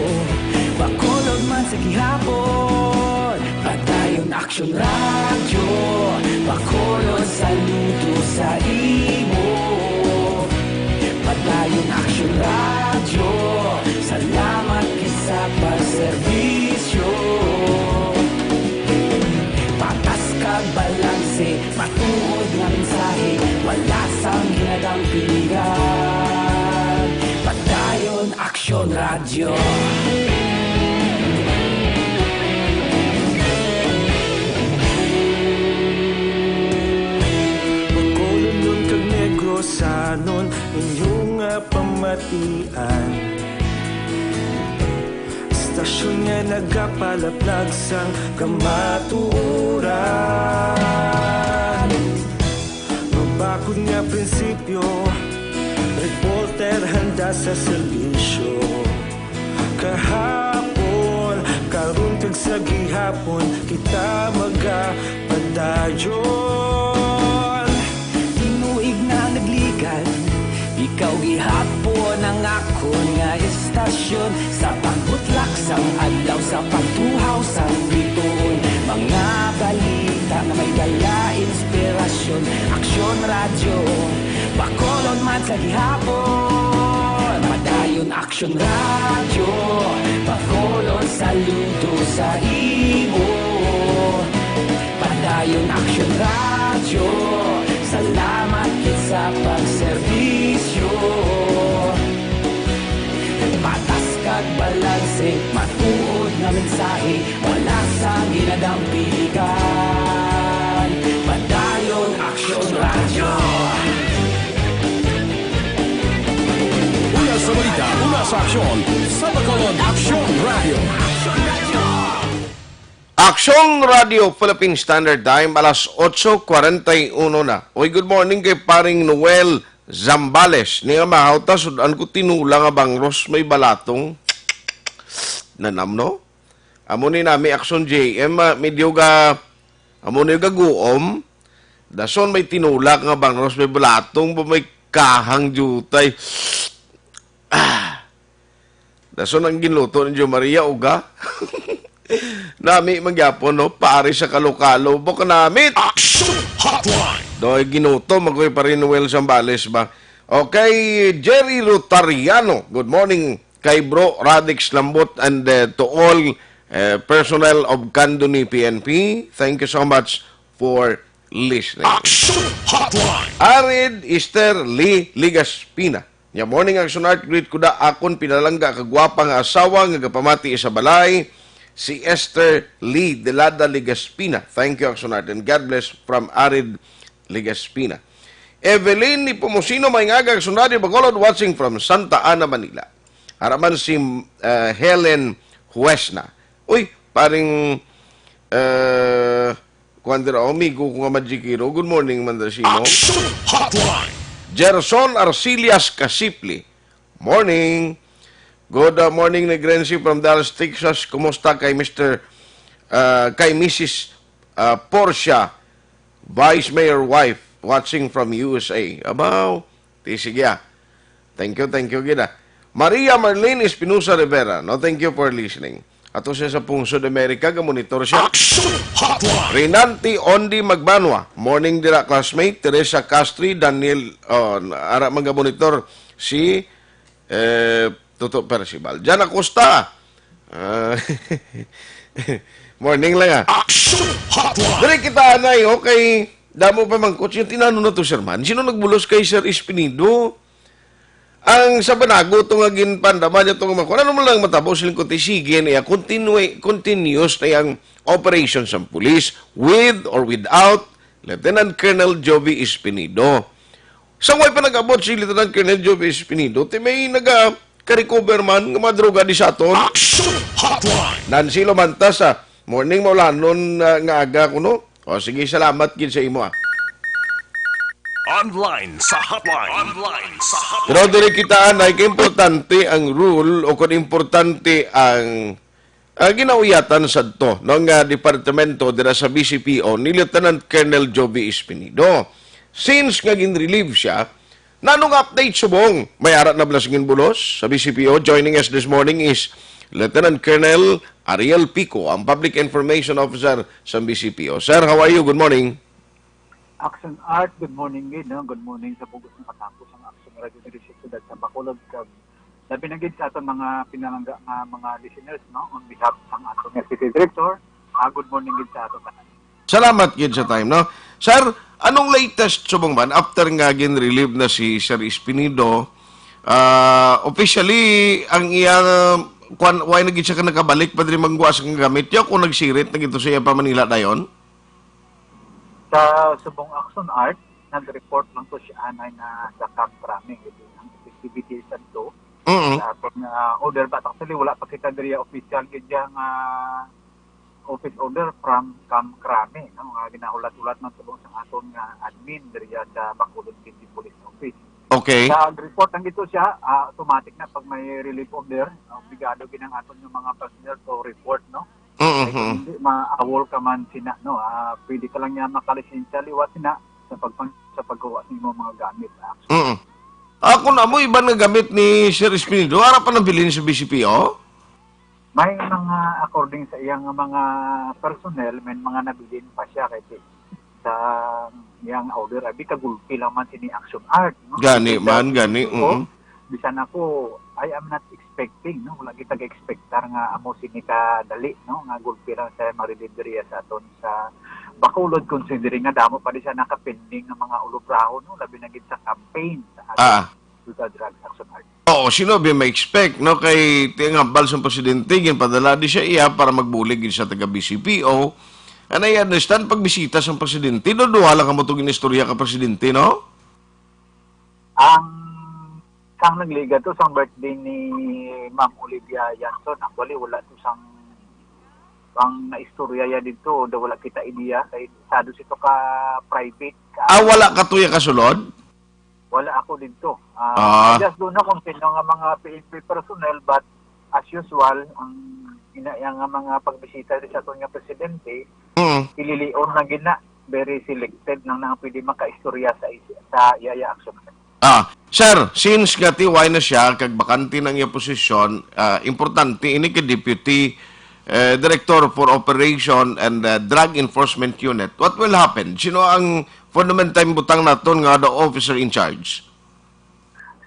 Bacolod man sa gihapon. Padayon Aksyon Radyo, Bacolod, saludo sa imo. Padayon Aksyon Radyo, salamat gid sa pagserbisyo. Patas kag balanse, matuod nga mensahe, wala sang ginadampingan. Padayon Aksyon Radyo. Bacolodnon kag Negrosanon, inyo nga pamatian. Istasyon nga nagapalaplag sang kamatuoran. Mabakod nga prinsipyo, reporter handa sa serbisyo. Kahapon, karon kag sa gihapon, kita magapadayon. Tinuig na nagligan, ikaw gihapon ang akon nga istasyon. Sa pagbutlak sang adlaw, sa pagtuhaw sang bituon, mga balita nga may dala inspirasyon. Aksyon Radyo, Bacolod man sa gihapon. Padayon Aksyon Radyo, Bacolod, saludo sa imo. Padayon Aksyon Radyo, salamat gid sa pagserbisyo. Patas kag balanse, matuod nga mensahe, wala sang ginadampingan. Padayon Aksyon Radyo. Una sa balita, una sa aksyon, sa Bacolod Aksyon Radyo. Aksyon Radyo Philippine Standard Time, alas otso cuarenta y uno na. Oy, good morning kay paring Noel Zambales. Niya mahaw ta, sud-an ko tinola nga bangros may balatong. Nanam, no? Amo ni nami Aksyon J M, ah, medyo ga, amo ni gaguom. Dason may tinola nga bangros may balatong, ba may kahang jutay. Ah. Dason ang ginluto ni Jo Maria, uga. Nami man gyapon, no? Pare sa kalo-kalo. Bok nami. Action Hotline. Doy, ginutom ako, eh, parin Noel Zambales ba? Okay, Jerry Rotariano, good morning kay Bro Radix Lambot and, uh, to all, uh, personnel of Candoni P N P. Thank you so much for listening. Action Hotline! Arid Esther Lee Ligaspina. Nya, "Morning, Action Art. Greet ko da akon pinalangga kag gwapa nga asawa nga gapamati sa balay, si Esther Lee Delada Ligaspina." Thank you, Action Art, and God bless from Arid Ligaspina. Evelyn Nepomuceno, "Maayong aga, Action Radio Bacolod, watching from Santa Ana, Manila." Ara man si, uh, Helen Huesna. Uy, paring, uh, kuwan dira, amigo ko nga Majikiro. Good morning, Mandar Simo. Action Hotline! Gerson Arcillas Casipli. Morning. Good, uh, morning, Negrense from Dallas, Texas. Kumusta kay Mister, uh, kay Missus, uh, Portia, Vice Mayor wife, watching from U S A. Abaw, ti, sige, ah. Thank you, thank you, gid, ah. Maria Marlene Espinosa Rivera, no, thank you for listening. Ato siya sa Pungsod Amerika, ga-monitor siya. Action Hotline! Rinanti Ondi Magbanwa, morning dira, classmate. Teresa Castri, Daniel, oh, ara man ga-monitor si, eh, Toto Percival. Jan Acosta, ah, morning lang, ah. Action Hotline! Diri kita, anay, okay. Damo pa man, coach, yung tinano na to, sir, man. Sino nagbulos kay Sir Espinido? Ang sa Banago, to nga ginpandama niya, to nga makuha. Ano man lang matabo, siling ko, ti, sige niya, continue, continuous na yung operation sa police, with or without Lieutenant Colonel Jovi Espinido. Sa way pa nag-abot si Lieutenant Colonel Jovi Espinido, ti may naga-recover man nga mga droga di sa aton. Action Hotline! Nancy Lomanta sa morning, maulanon, ah, nga aga kuno. O sige, salamat gid sa imo, ah. Online sa hotline. Online sa hotline. Pero diri kita, anay, kay importante ang rule o kung importante ang, ah, ginauyatan sadto, no, nga departamento dira sa B C P O ni Lieutenant Colonel Jovi Espinido. Since nga gin-relieve siya, nanong update subong? May ara na bala sing ginbulos sa B C P O? Joining us this morning is Lieutenant Colonel Ariel Pico, ang Public Information Officer sa B C P O. Sir, how are you? Good morning. Action Art, good morning gid, no? Good morning sa bugos nga katapos ang Action Radio diri sa siyudad sa Bacolod, kag labi na gid sa aton mga pinalangga nga mga listeners, no? On behalf sang aton nga city director, ah, good morning gid sa aton tanan. Salamat gid sa time, no? Sir, anong latest subong man after nga gin-relieve na si Sir Espinido? Ah, officially, ang iya, kwan, why na gid siya ka nakabalik pa diri mangguwa sa kang gamit? Yo, kung nagsirit na gid to sa iya pa Manila dayon? Sa subong Action Art, nag-report lang to si anay na sa Camp Crame, ito ang activity sa do. Mm. Sa aton nga order, but actually, wala pa kita diri official gid nga office order from Camp Crame, no? Nga ginahulat-hulat man subong sa aton nga admin diri sa Bacolod City Police Office. Okay. Sa report lang ito siya, ah, automatic na pag may relief order, obligado gid ang aton nga mga personnel to report, no? Mm-hmm. Kay kung hindi, maawol ka man sina, no? Ah, pwede ka lang niya makalisensya liwat sina sa pagpang-, sa pagkuha sa imong mga gamit, ah. Mm. Ako na mo, iban nga gamit ni Sir Espinido, ara pa nabilin sa B C P O? May mga, according sa iyang mga personnel, may mga nabilin pa siya kay sa iyang order, abi, kagulpi lang man sini Action Art, no? Gani man, gani, oo. Mm. Bisan ako, I am not expecting, no? Wala kita ga-expectar nga amo sini kadali, no? Nga gulpi lang sa marididiriya sa aton sa Bacolod, considering nga damo pa di siya nakapending nga mga ulubraho, no? Labi na gid sa campaign sa aton, ah, Total Drugs Action Art. Oo, sino ba may expect, no? Kay ti ang hambal sa presidente, ginpadala di siya iya para magbulig gid sa taga B C P O. And I understand, pagbisita sa presidente, do duha lang kamo to ginistorya ka presidente, no? Ang sang nagliga to, sang birthday ni Ma'am Olivia Yanson, actually, wala to sang, ang naistorya ya dito, daw wala kita idea, kay sado sito ka private ka. Ah, wala ka tuya kasulod? Wala ako dito. Ah, ah. I just don't know kung sino nga mga P N P personnel, but as usual, ang ina, yang nga mga pagbisita di sa aton nga presidente, mm, ililion na gid na, very selected lang na ang pwede makaistorya sa is-, sa iya ya action. Ah, sir, since nga ti wala na siya, kag bakante na ang iya posisyon, ah, importante ini kay Deputy, eh, Director for Operation and, ah, Drug Enforcement Unit. What will happen? Sino ang fundamental butang naton nga the officer in charge?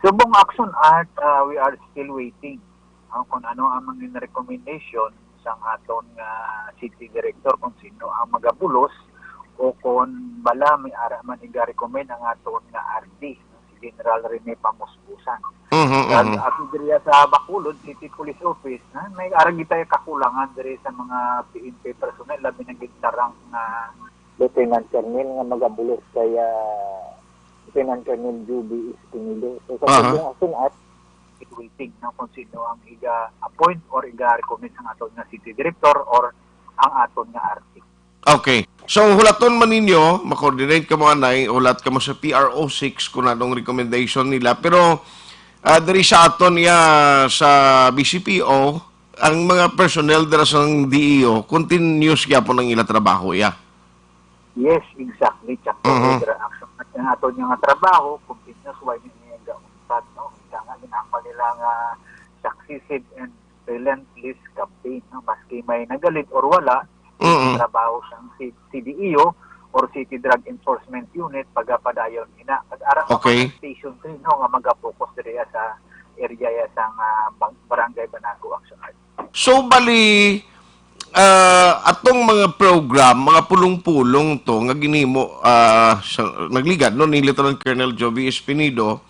Subong Action Art, ah, we are still waiting, ah, kung ano ang mga recommendation sang aton nga city director, kung sino ang magabulos o kung bala may ara man iga-recommend ang aton nga R D, si General Rene Pamuspusan. Mhm, Kag mhm. Ako diriya sa Bacolod City Police Office, ha, may ara gid tayo kakulangan diri sa mga P N P personnel, labi na gid sa rank nga Lieutenant Colonel nga magabulos kay, ah, Lieutenant Colonel Juby Espinido. So, sa Aha. Subong Action Art, it will think na kung sino ang iga-appoint or iga-recommend sa aton nga city director or ang aton nga R T. Okay. So, hulaton man ninyo, ma-coordinate ka mo anay, hulat ka mo sa P R O six kung anong recommendation nila. Pero, ah, diri sa aton ya sa B C P O, ang mga personnel dira sa D E O, continuous gyapon ang ila trabaho, ya. Yes, exactly, Chuck. Mhm. Dira action at ang aton nga trabaho, continuous, why niya gauntat, no? Ika nga, ginhambal nila nga successive and relentless campaign, no? Maski may nagalit or wala, Mm-mm. trabaho sang si-, C D E O or City Drug Enforcement Unit, pagapadayon ina. At ara pa Okay. man ang Station three, no, nga magapokus diri sa area ya sang, ah, bang-, Barangay Banago Action Art. So, bali, ah, atong mga program, mga pulong-pulong to nga ginhimo, ah, sa, nagligad, no, ni Lieutenant Colonel Joby Espinido,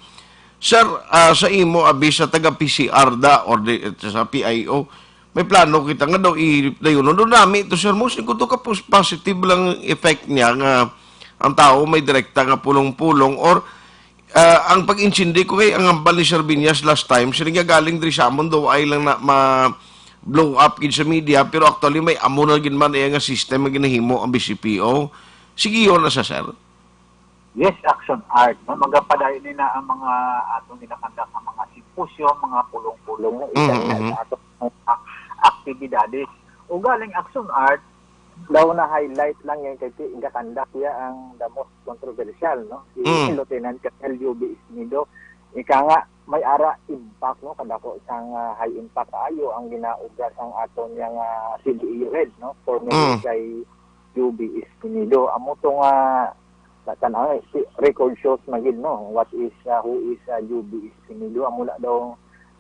sir, ah, sa imo abi sa taga P C R da or di, sa P I O, may plano kita nga daw i-, dayon. Doon nami to, sir, mo, siguro ka pos-, positive lang effect niya nga ang tao may direkta nga pulong-pulong or, ah, ang pag-insindi ko kay ang hambal ni Sir Viñas last time, sila nga galing diri sa amon, daw ay lang na ma-blow up gid sa media, pero actually may amo na gid man iya nga system nga ginahimo ang B C P O. Sige, yun na sa, sir. Yes, Action Art, no? Magapadayon ni na ang mga atong ginakandak nga mga simposyo, mga pulong-pulong, no? Isa Mhm, na mhm. sa atong mga aktibidades. O galing Action Art, daw na highlight lang yan kay ti-, gakandak ya ang the most controversial, no? Si Mm. Lieutenant Colonel Joby Isnido. Ika nga, may ara impact, no? Kadako sang, ah, high impact kaayo ang ginaubra sang aton yang, ah, C D E O head, no? Formerly Mm. kay Joby Isnido. Amo to nga, natan-, ah, si, record shows na gid, no? What is, ah, who is, ah, Joby Isnido? Amo na daw,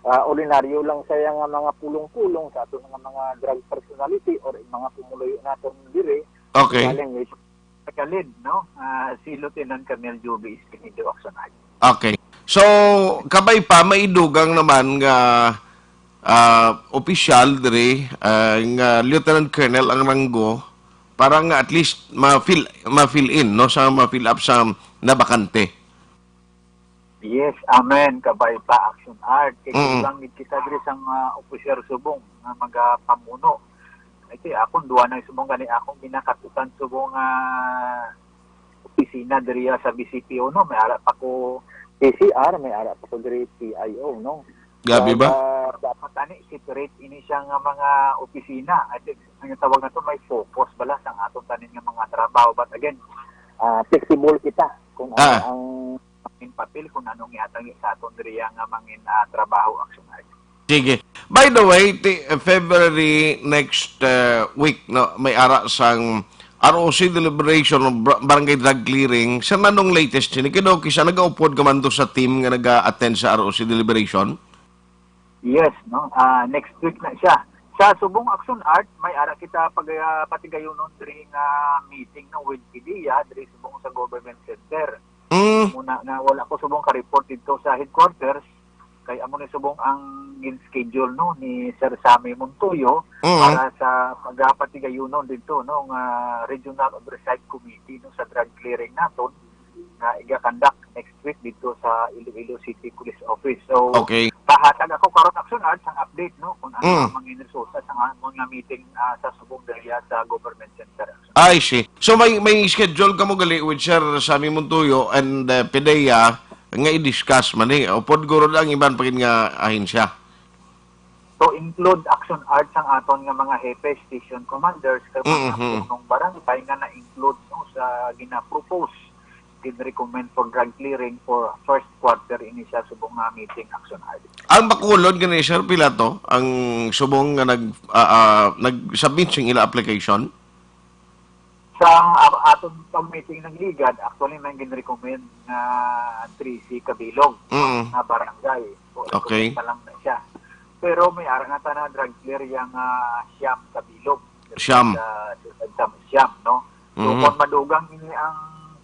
ah, ordinaryo lang siya nga mga pulong-pulong sa aton nga mga drug personality or mga pumuluyo naton diri. Okay. Galing, eh, Kalid, no? Ah, si Lieutenant Colonel Joby Espinido Action Art. Okay. So, kabay pa, maidugang naman nga, ah, opisyal diri, ah, nga Lieutenant Colonel ang ranggo para nga at least ma-fill, ma-fill in, no, sa ma-fill up sa nabakante. Yes, amen. Kabay pa, Action Art. Kay Mm. kulang gid kita diri sang, ah, opisyal subong nga magapamuno. Ay, ti, akon duwa na subong gani akong ginakatukan subong nga opisina diriya sa B C P O, no? May ara pa ko P C R, may ara pa ko diri P I O, no? Gabi ba? Kaya, ah, dapat ani separate ini siya nga mga opisina. I think ang tawag na to may focus bala sa aton tanin nga mga trabaho. But again, ah, flexible kita kung ano Ah. ang mangin papel kung anong ihatag sa aton diriya nga mangin, ah, trabaho, Action Art. Sige. By the way, ti-, February next, uh, week, no, may ara sang R O C deliberation of bra-, barangay drug clearing. Sa nanong latest sini? Kay daw kisa nagaupod ka man to sa team nga naga-attend sa R O C deliberation? Yes, no? Ah, next week na siya. Sa subong Action Art, may ara kita pag, ah, patigayunon diri nga meeting, no, with PDEA, diri subong sa government center. Mm. Muna nga wala ko subong ka-report dito sa headquarters, kay amo ni subong ang gin-schedule, no, ni Sir Sammy Montoyo Mm. para sa pagpatigayunon dito, no, nga Regional Oversight Committee, no, sa drug clearing naton nga iga-conduct next week dito sa Iloilo City Police Office. So, Okay. pahatag ako karon, Action Art, sang update, no, kung ano Mm. ang mga resulta sa mga, mga meeting, ah, sa subong diri sa government center. I see. So may, may schedule kamo gali with Sir Sammy Montoyo and, uh, PDEA nga i-discuss man ni. Upod guro ang iban pa gid nga ahensya. To include, Action Art, sang aton nga mga hepe, station commanders, kag mga Mm-hmm. punong barangay nga na-include, no, sa gina-propose, gin-recommend for drug clearing for first quarter ini sa subong nga meeting, Action Art. Ang Bacolod gani, sir, pila to ang subong nga nag-, ah, ah, nag-submit sing ila application? Sa, ah, aton pag-meeting ng Ligad, actually, may gin-recommend nga trese ka bilog Mm. nga barangay. O, Okay. recommend pa lang na siya. Pero may ara nga ta na drug clear yang, ah, siyam ka bilog. Siyam. Sa, sa, sa siyam, no? So, Mhm. kung madugang ini ang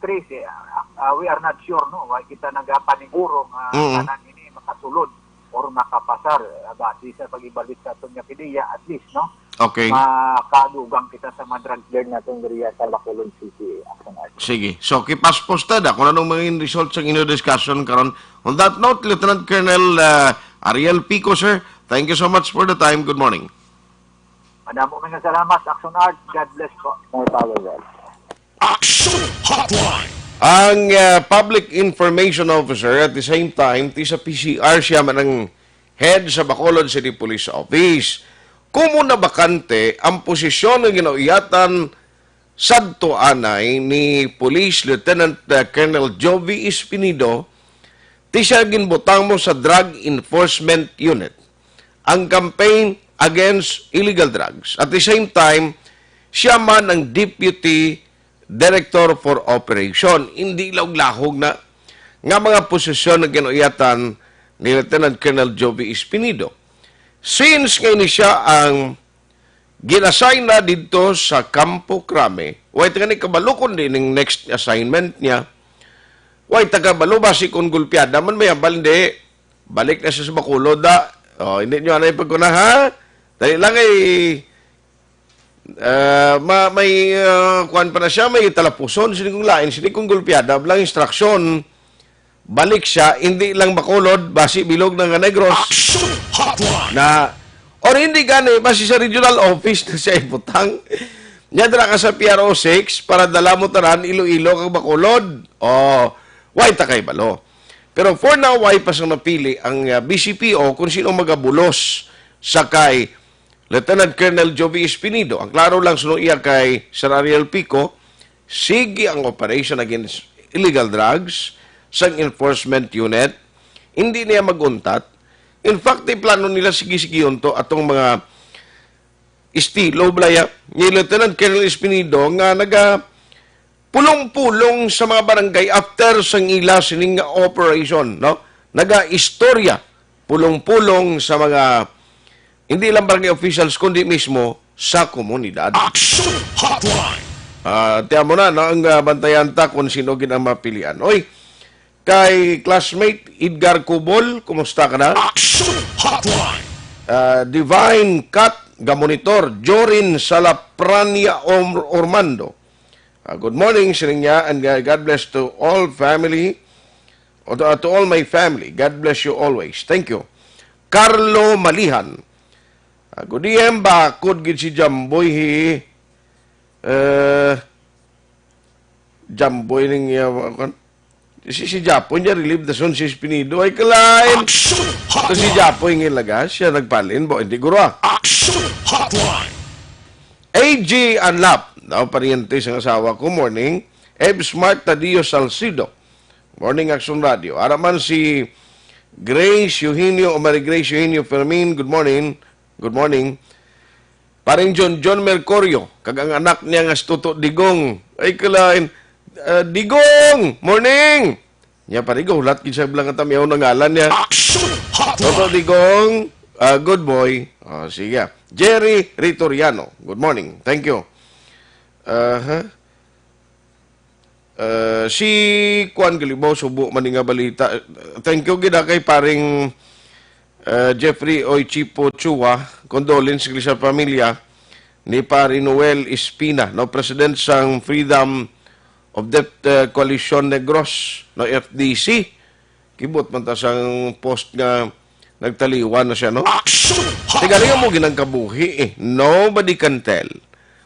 trese, ah, ah, we are not sure, no? Wa kita nagapaniguro nga Mm. tanan ini makasulod or makapasar, ah, base sa pag-evaluate sa aton nga PDEA, at least, no? Okay. Makadugang kita sa mga drug clear natin diriya sa Bacolod City, Action Artist. Sige. So, keep us posted, ah, kung anong mga results sa inyo discussion karon. On that note, Lieutenant Colonel, ah, Ariel Pico, sir, thank you so much for the time. Good morning. Madamo nga salamat, Action Art. God bless po. More power, God. Action Hotline. Ang, ah, public information officer, at the same time, ti sa P C R siya man ang head sa Bacolod City Police Office. Kumo na bakante ang posisyon nga ginauyatan sadto anay ni Police Lieutenant, ah, Colonel Jovi Espinido, ti siya ginbutang mo sa Drug Enforcement Unit, ang campaign against illegal drugs. At the same time, siya man ang Deputy Director for Operation. Hindi laog-lahog na nga mga posisyon nga ginauyatan ni Lieutenant Colonel Jovi Espinido. Since nga ini siya ang gin-assign na didto sa Campo Crame, way ta gani kabalo kung di ning next assignment niya. Way ta kabalo, basi kung gulpiada man may hambal, hindi. Balik na siya sa Bacolod, da. Oh, hindi nyo anay pagkuna, ha? Dali lang, eh. Ah, ma-, may, ah, kuwan pa na siya, may talapuson. Sini kung lain, sini kung gulpiada, lang instruction. Balik siya, hindi lang Bacolod, basi bilog na nga Negros. Action Hotline. Na, or hindi gani, basi sa regional office na siya ibutang. Nya dira ka sa P R O six para dala mo tanan Iloilo kag Bacolod. Oh, way ta kay balo. Pero for now, way pa sang napili ang, ah, B C P O kung sino magabulos sa kay Lieutenant Colonel Jovi Espinido. Ang klaro lang suno iya kay Sir Ariel Pico, sige ang operation against illegal drugs sang enforcement unit. Hindi niya maguntat. In fact, di plano nila sige-sige to atong mga estilo, balaya, ni Lieutenant Colonel Espinido nga naga pulong-pulong sa mga barangay after sang ila sining nga operation, no? Naga-istorya pulong-pulong sa mga, hindi lang barangay officials, kundi mismo sa komunidad. Action Hotline. Ah, tiyan mo na, no? Ang, ah, bantayan ta kung sino gid ang mapilian. Oy, kay classmate Edgar Cubol, kumusta ka na? Action Hotline. Ah, Divine Cat Gamonitor, Jorin Salaprania Om-, Ormando. Ah, good morning, sining niya, and, uh, God bless to all family, o to, uh, to all my family. God bless you always. Thank you. Carlo Malihan. Ah, good A M, bakod gid si Jamboy, hi, eh, Jamboy ning, uh, kwan? Si, si Japoy niya, relieve the son si Espinido. Ay, kalain. Action Ito si Hotline. Japoy ng ilaga. Siya nagpalin, bo. Hindi, guro, ah. Action Hotline. A G Anlap, no, pariente sang asawa ko, morning. Eb Smart Tadio Salcido, morning, Action Radio. Ara man si Grace Eugenio o Mary Grace Eugenio Fermin, good morning. Good morning. Paring John, John Mercurio, kag ang anak niya nga si Toto Digong. Ay, kalain. Ah, Digong, morning! Nya, pare, gahulat gid sa blanca tamiyaw na ngalan niya. Action Hotline. Toto Digong, ah, good boy. Oh, sige. Jerry Ritoriano, good morning. Thank you. Aha. Ah, si Kwan Galibaw, subo man ni nga balita. Thank you gid, ah, kay paring, ah, Jeffrey Oy Chipo Chua. Condolence gid sa pamilya ni Pare Noel Espina, no, president sang Freedom of Debt, uh, Coalition Negros, no, F D C. Kibot man ta sang post nga nagtaliwan na siya, no? Action! Tigalingan mo ginang kabuhi, eh. Nobody can tell.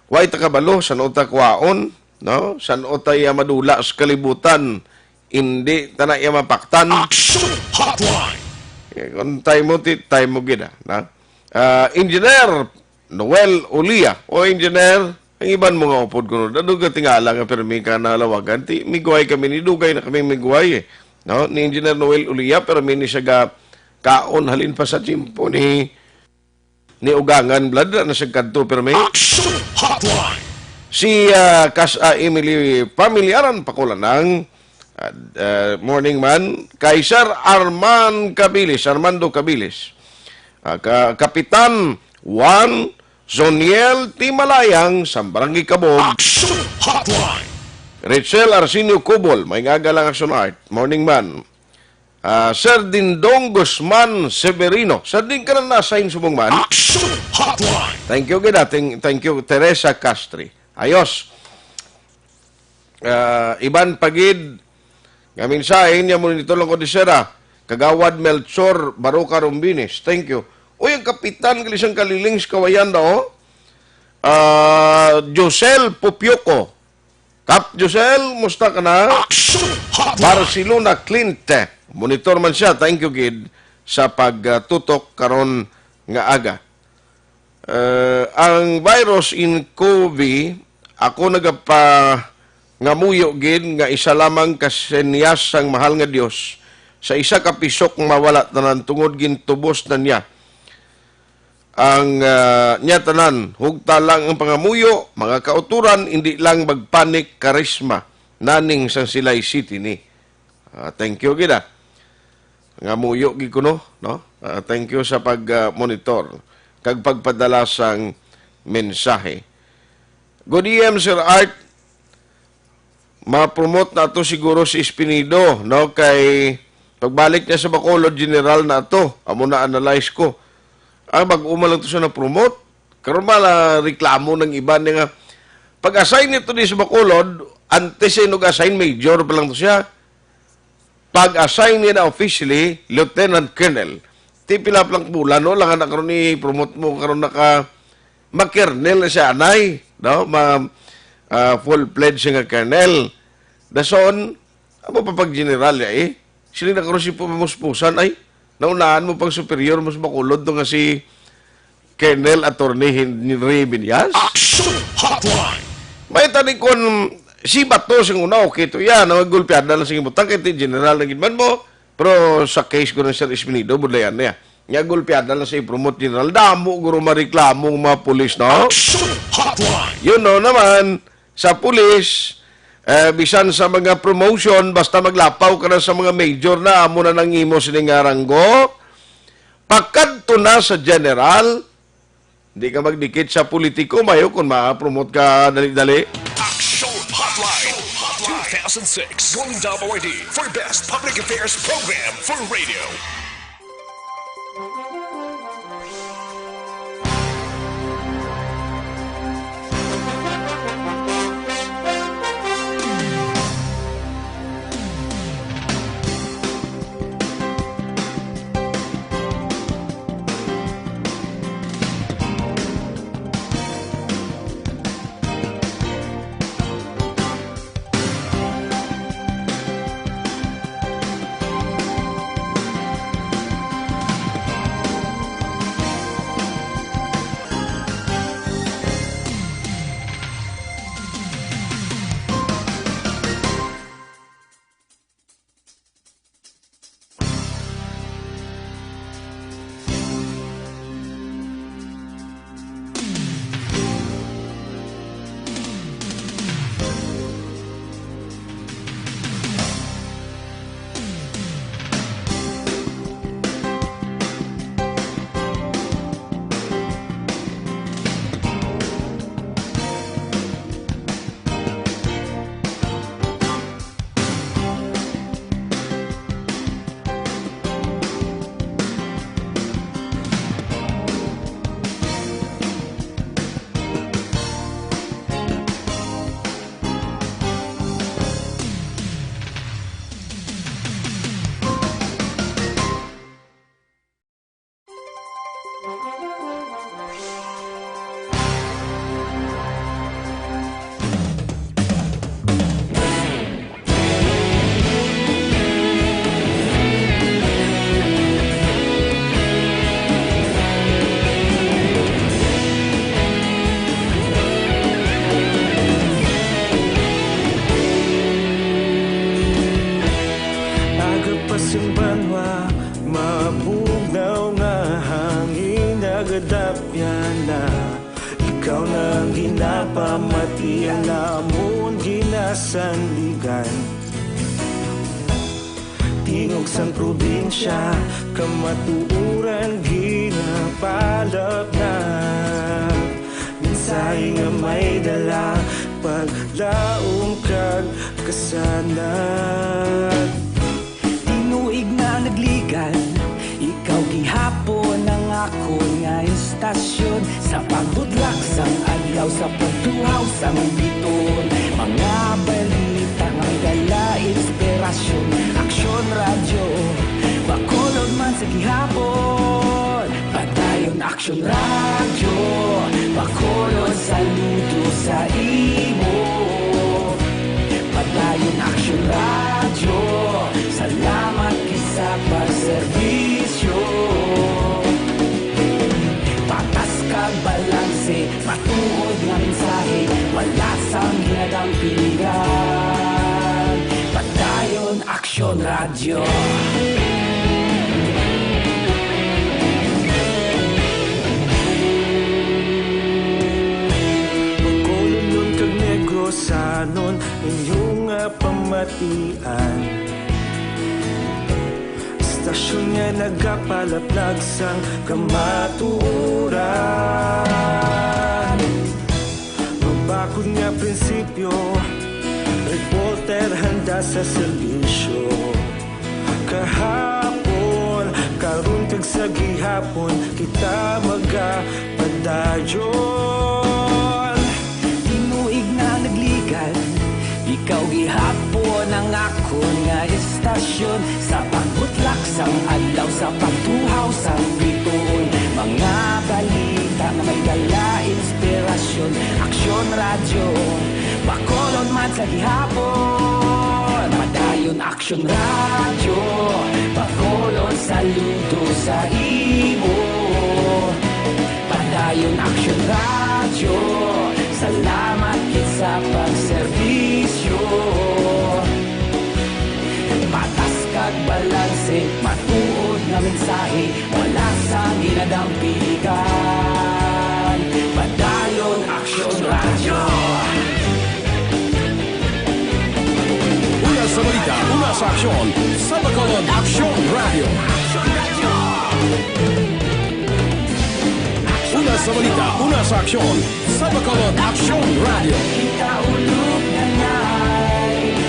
Wa ta kabalo, san-o ta kwaon, no? San-o ta iya madula sa kalibutan. Hindi ta na iya mapaktan. Action Hotline! Eh, kung time mo, ti-, time mo gid, ah, na? Ah, Engineer Noel Ulia, o Engineer, ang iban mo nga upod kuno, dadto ka tingala nga pirmi ka nalawagan, ti, migway kami, ni dugay na kami migway, eh. No? Ni Engineer Noel Ulia, pirmi ni siya ga kaon halin pa sa tiyempo ni, ni Ugangan, blood na siya kadto, pirmi. Action Hotline. Si, ah, Kas-, ah, Emily Pamilyaran Pakulanang, ah, ah, morning man. Kay Sir Arman Cabilis, Armando Cabilis. Ah, ka-, Kapitan Juan Zoniel Timalayang sa Barangay Kabog. Action Hotline. Rachel Arsenio Cubol, may ngaga lang Action Art. Morning man. Ah, Sir Dindong Guzman Severino. Sir Din, ka na na-assign subong man? Action Hotline. Thank you, gid, ah. Thank, thank you, Teresa Castri. Ayos. Ah, iban pa gid nga mensahe niya, monitor lang ko di, sir, ah. Kagawad Melchor Baroca Rombines. Thank you. Uy, ang kapitan, kalisang kaliling sa kawayan na, oh. Ah, Josel Pupioco. Kap Josel, musta ka na? Action Hotline. Barcelona Clint. Monitor man siya. Thank you, gid, sa pagtutok karon nga aga. Eh, ang virus in Covid, ako nagapangamuyo gid nga isa lamang ka senyas sang mahal nga Dios, sa isa ka pisok mawala tanan tungod gintubos na niya ang, ah, niya tanan. Hugta lang ang pangamuyo, mga kauturan, indi lang magpanik, karisma naning sang silay city ni. Ah, thank you gid, ah. Nga muyo gid kuno, no? Ah, thank you sa pag, ah, monitor kag pagpadala sang mensahe. Good A M, Sir Art. Ma-promote na to siguro si Espinido, no? Kay pagbalik niya sa Bacolod, general na to. Amo na analyze ko. Ah, bag-o man lang to siya na-promote. Karon ba na reklamo ng iba niya nga, pag-assign nito di sa Bacolod, antes siya nag-assign, major pa lang to siya. Pag-assign niya na officially, Lieutenant Colonel. Ti pila pa lang bulan, no? Lang na karon i-promote mo, karon naka, ma-colonel na siya, anay, no? Ma, ah, full-fledged siya nga colonel. Dason, amo pa pag general ya, eh. Sila na karon si pu-, muspusan, ay, naunahan mo pang superior, mas makulod to nga si Colonel Attorney Henry Villas. Action Hotline. May tani kon si Bato sing una, okay to yan, ang gulpiada lang sing butang kay ti general na gid man mo. Pero sa case ko ng Sir Espinido, budlayan niya. Nga gulpiada lang sa i-promote general, damo guro mareklamo ang mga pulis, no? Action Hotline. You know naman, sa pulis, eh, bisan sa mga promotion, basta maglapaw ka na sa mga major na, amo na nang imo sini nga ranggo. Pakadto na sa general, di ka magdikit sa politiko, mayo kung ma-promote ka dali-dali. Action Hotline two thousand six Golden Dove Awardee for Best Public Affairs Program for Radio. Aga pa sing banwa, mabugnaw nga hangin, nagadapyan na. Ikaw na ang ginapamati, ang amon ginasandigan. Tingog sang probinsya, kamatuoran ginapalapnag. Mensahe nga may dala, paglaom kag kasanag. Tinuig na nagligan, ikaw gihapon ang akon nga istasyon. Sa pagbutlak sang adlaw, sa pagtuhaw sang bituon, mga balita nga may dala inspirasyon. Aksyon Radyo, Bacolod man sa gihapon. Padayon Aksyon Radyo, Bacolod, saludo sa imo. Padayon Aksyon Radyo, salamat gid sa pagserbisyo. Patas kag balanse, matuod nga mensahe, wala sang ginadampigan. Padayon Aksyon Radyo. Bacolodnon kag Negrosanon, inyo nga pamatian. Istasyon nga nagapalaplag sang kamatuoran. Mabakod nga prinsipyo, reporter handa sa serbisyo. Kahapon, karon kag sa gihapon, kita magapadayon. Tinuig na nagligan, ikaw gihapon ang akon nga istasyon. Sa pagbutlak sang adlaw, sa pagtuhaw sang bituon, mga balita nga may dala inspirasyon. Aksyon Radyo, Bacolod man sa gihapon. Padayon Aksyon Radyo, Bacolod, saludo sa imo. Padayon Aksyon Radyo, salamat gid sa pagserbisyo. Patas kag balanse, matuod nga mensahe, wala sang ginadampigan. Padayon Aksyon Radyo. Una sa balita, una sa aksyon, sa Bacolod Aksyon Radyo. Una sa balita, una sa aksyon, sa Bacolod Aksyon Radyo. Ikaulog na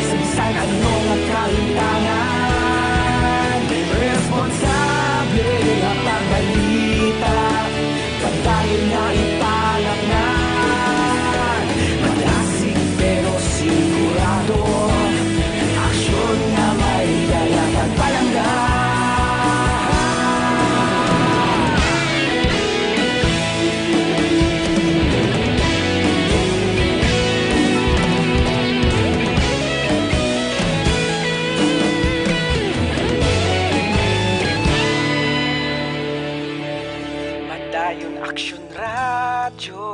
sa bisan ano nga kahitangan, responsable nga pagbalita. Padayon nga ipalapngan, madasig pero sigurado, aksyon nga may dala kag palangga. Padayon Aksyon Radyo,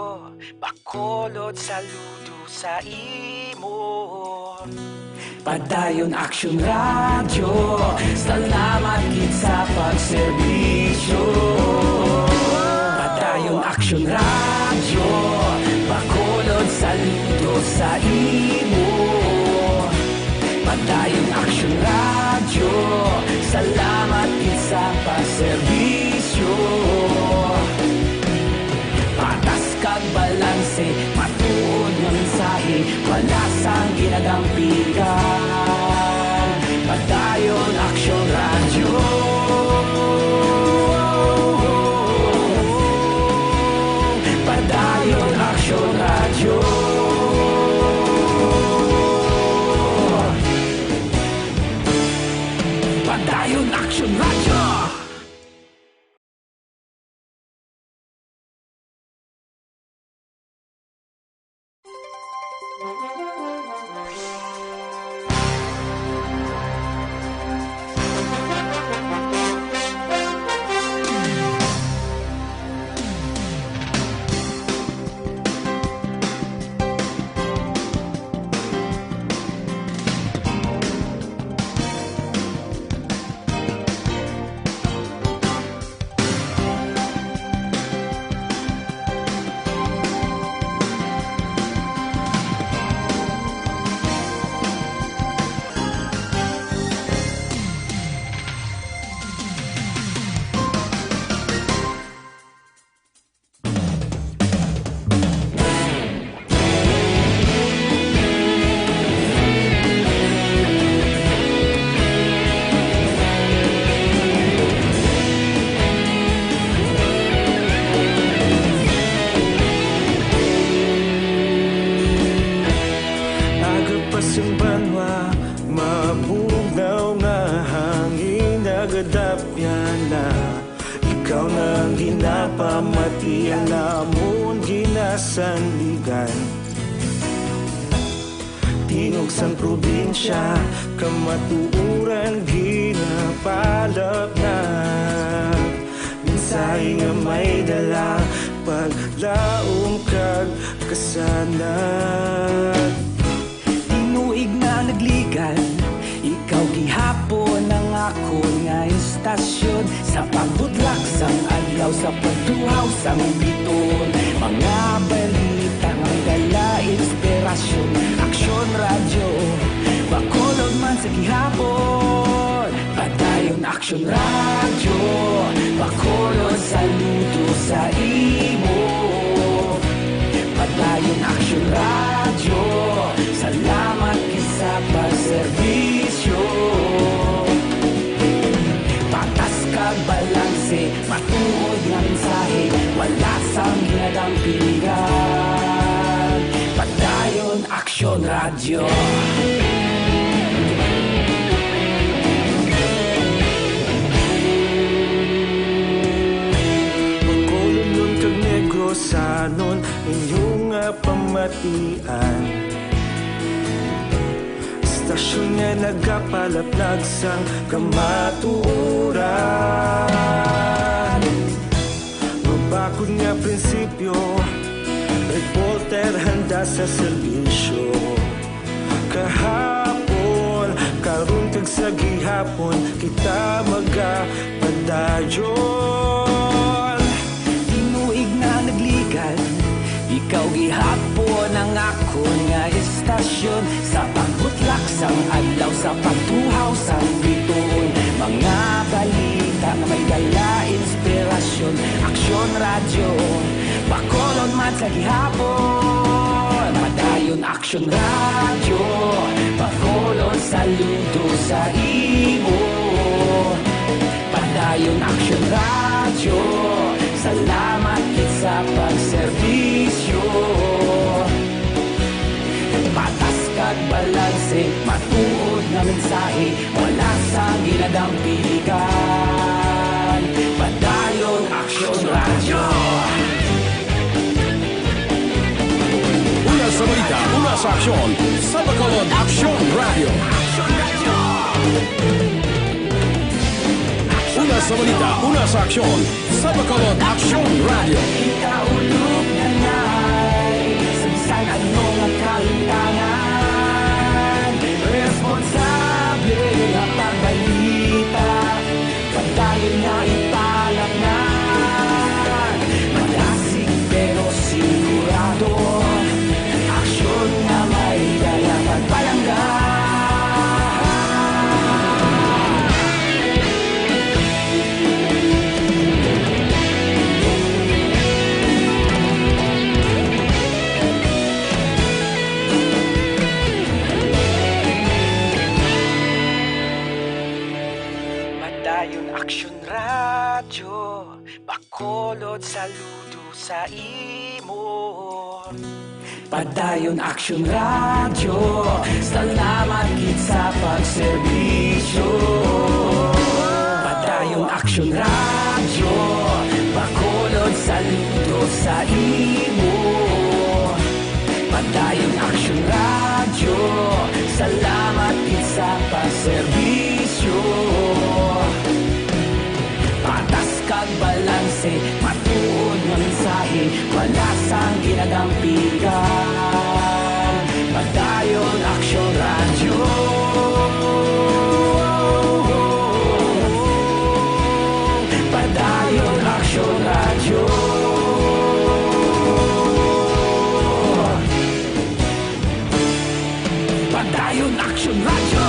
Bacolod, saludo sa imo. Padayon Aksyon Radyo, salamat gid sa pagserbisyo. Padayon Aksyon Radyo, Bacolod, saludo sa imo. Padayon Aksyon Radyo, salamat gid sa pagserbisyo. Patas kag balanse, matuod nga mensahe, wala sang ginadampigan. Padayon Aksyon Radyo. Padayon Aksyon Radyo. Padayon Aksyon Radyo. Nagadapyan na, ikaw na ang ginapamatian, amon ginasandigan. Tingog sang probinsya, kamatuoran ginapalapnag. Mensahe nga may dala, paglaom kag kasanag. Tinuig na nagligan, ikaw gihapon ang akon nga istasyon. Sa pagbudlak sang adlaw, sa pagtuhaw sang bituon, mga balita nga may dala inspirasyon. Aksyon Radyo, Bacolod man sa gihapon. Padayon Aksyon Radyo, Bacolod, saludo sa imo. Padayon Aksyon Radyo, salamat gid sa pagserbisyo. Patas kag balanse, matuod nga mensahe, wala sang ginadampingan. Padayon Aksyon Radyo. Bacolodnon kag Negrosanon, inyo nga pamatian. Istasyon nga nagapalapnag sang kamatuoran. Mabakod nga prinsipyo, reporter handa sa serbisyo. Kahapon, karon kag sa gihapon, kita magapadayon. Tinuig na nagligan, ikaw gihapon ang akon nga istasyon. Sa pagbutlak sang adlaw, sa pagtuhaw sang bituon, mga balita nga may dala inspirasyon. Aksyon Radyo, Bacolod man sa gihapon. Padayon Aksyon Radyo, Bacolod, saludo sa imo. Padayon Aksyon Radyo, salamat gid sa pagserbisyo. Patas kag balanse, matuod nga mensahe, wala sang ginadampingan. Padayon Aksyon Radyo. Una sa balita, una sa aksyon, sa Bacolod Aksyon Radyo. Una sa balita, una sa aksyon, sa Bacolod Aksyon Radyo. Kita ulog na nai sa bisan ano nga kalimtangan. Responsable nga pagbalita, padayon nga ipalatngan. Madasig pero sigurado, aksyon nga may dala pagpalangga. Padayon Aksyon Radyo, Bacolod, saludo sa imo. Padayon Aksyon Radyo, salamat gid sa pagserbisyo. Padayon Aksyon Radyo, Bacolod, saludo sa imo. Padayon Aksyon Radyo, salamat gid sa pagserbisyo. Patas kag balanse, matuod nga mensahe, wala sang ginadampigan. Padayon Aksyon Radyo. Padayon Aksyon Radyo. Padayon Aksyon Radyo.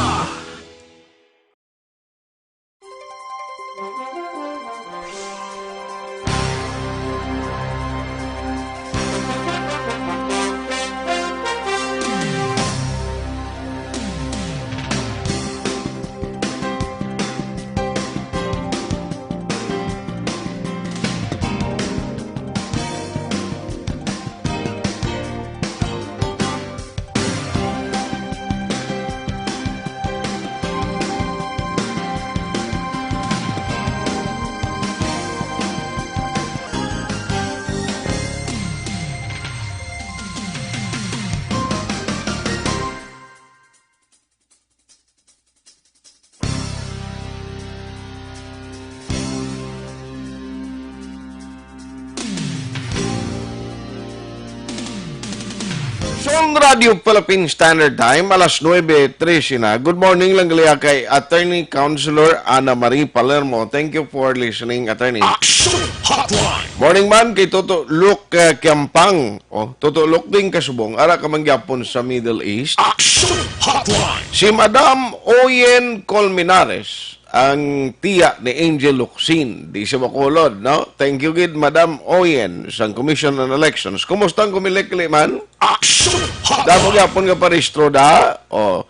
Son Radio Philippine Standard Time, alas nuebe trese na. Good morning lang gali kay Attorney Counselor Ana Marie Palermo. Thank you for listening, Attorney. Action Hotline. Morning man kay Toto Luke, uh, Kiampang. Oh, Toto Luke din kasubong. Ara ka man gyapon sa Middle East. Action Hotline. Si Madam Oyen Colmenares, ang tiya ni Angel Locsin, di sa Bacolod, no? Thank you gid, Madam Oyen, sang Commission on Elections. Kumusta ang kumilikli man? Action Hotline. Damo gyapon nga parehistro da. Oh,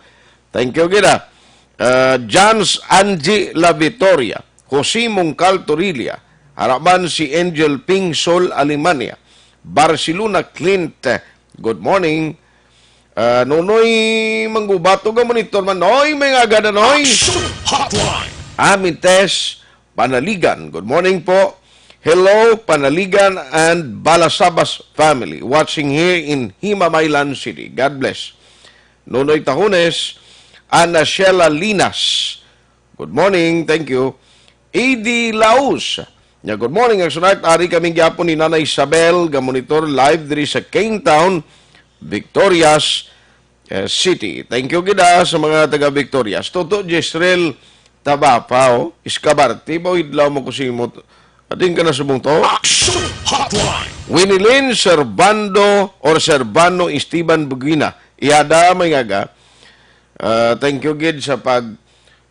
thank you gid, ah. Uh, Jans Angie La Victoria, Jose Mongcal Torilla, haraman si Angel Ping Sol Alemania, Barcelona Clint, good morning. Ah, Nonoy Manggubato, ga monitor man, Noy, may nga gada, Noy. Action Hotline. Amintes Panaligan, good morning po. Hello, Panaligan and Balasabas family. Watching here in Himamaylan City. God bless. Nonoy Tahones, Ana Sheila Linas. Good morning, thank you. A D Laus. Nya, good morning, ang sunart. Ari kami gyapon ni Nanay Isabel, ga monitor live diri sa Kingtown, Victorias, eh, City. Thank you gid, ah, sa mga taga Victorias. Toto Jezreel Tabapa, oh. Iskabarte ba o idlaw mo kusing mo? Ating ka na subong to? Action Hotline. Winilin Servando or Servano Esteban Buguina. Ihada, may ngaga. Ah, thank you gid sa pag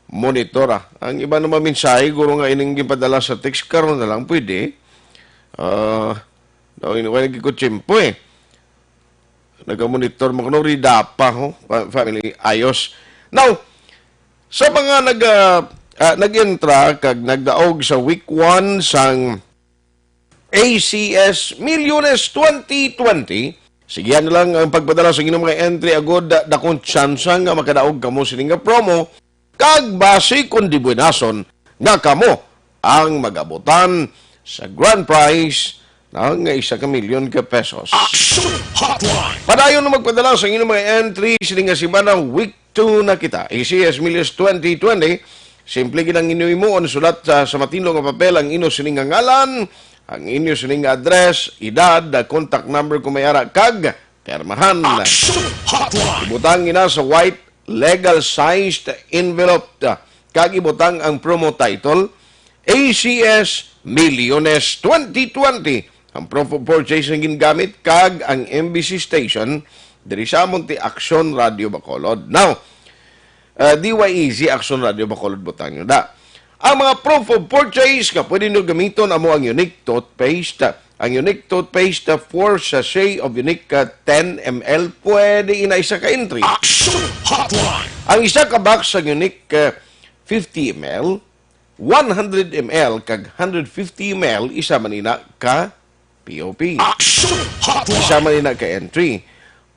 monitor, ah. Ang iba naman mensahe, guro nga ining gipadala sa text, karon na lang pwede. Ah, no, ini wala gid ko tiyempo, eh. Nagamonitor mo kuno, Ridapa, ho? Pa-, family, ayos. Now, sa mga nag, ah, ah, nag-entra kag nagdaog sa week one sang A C S Milyones twenty twenty, sigihan na lang ang pagpadala sa inyong mga entry agud da-, dakong tsansa nga makadaog kamo sini nga promo, kag basi kon dibuenason nga kamo ang magabutan sa grand prize na nga isa ka milyon ka pesos. Action Hotline. Padayon na magpadala sa inyong mga entry sini nga semana, week two na kita. A C S Milyones twenty twenty, simple gid ang inyo himuon, sulat sa, sa matinlo nga papel ang inyo sini nga ngalan, ang inyo sini nga address, edad, contact number kung may ara, kag permahan. Action Hotline. Ibutang ina sa white legal sized envelope, ah, kag ibutang ang promo title, A C S Milyones twenty twenty. Ang proof of purchase nga gingamit kag ang M B C station diri sa amon ti Action Radio Bacolod. Now, ah, D Y E Z Action Radio Bacolod, butang nyo da. Ang mga proof of purchase nga pwede nyo gamiton amo ang Unique Toothpaste. Ang Unique Toothpaste, ah, four sachet of Unique, ah, ten M L, pwede ina isa ka entry. Action Hotline. Ang isa ka box sa Unique, ah, fifty M L, one hundred M L, kag hundred fifty M L, isa man ina ka P O P. Action Hotline. Isa man ina ka entry.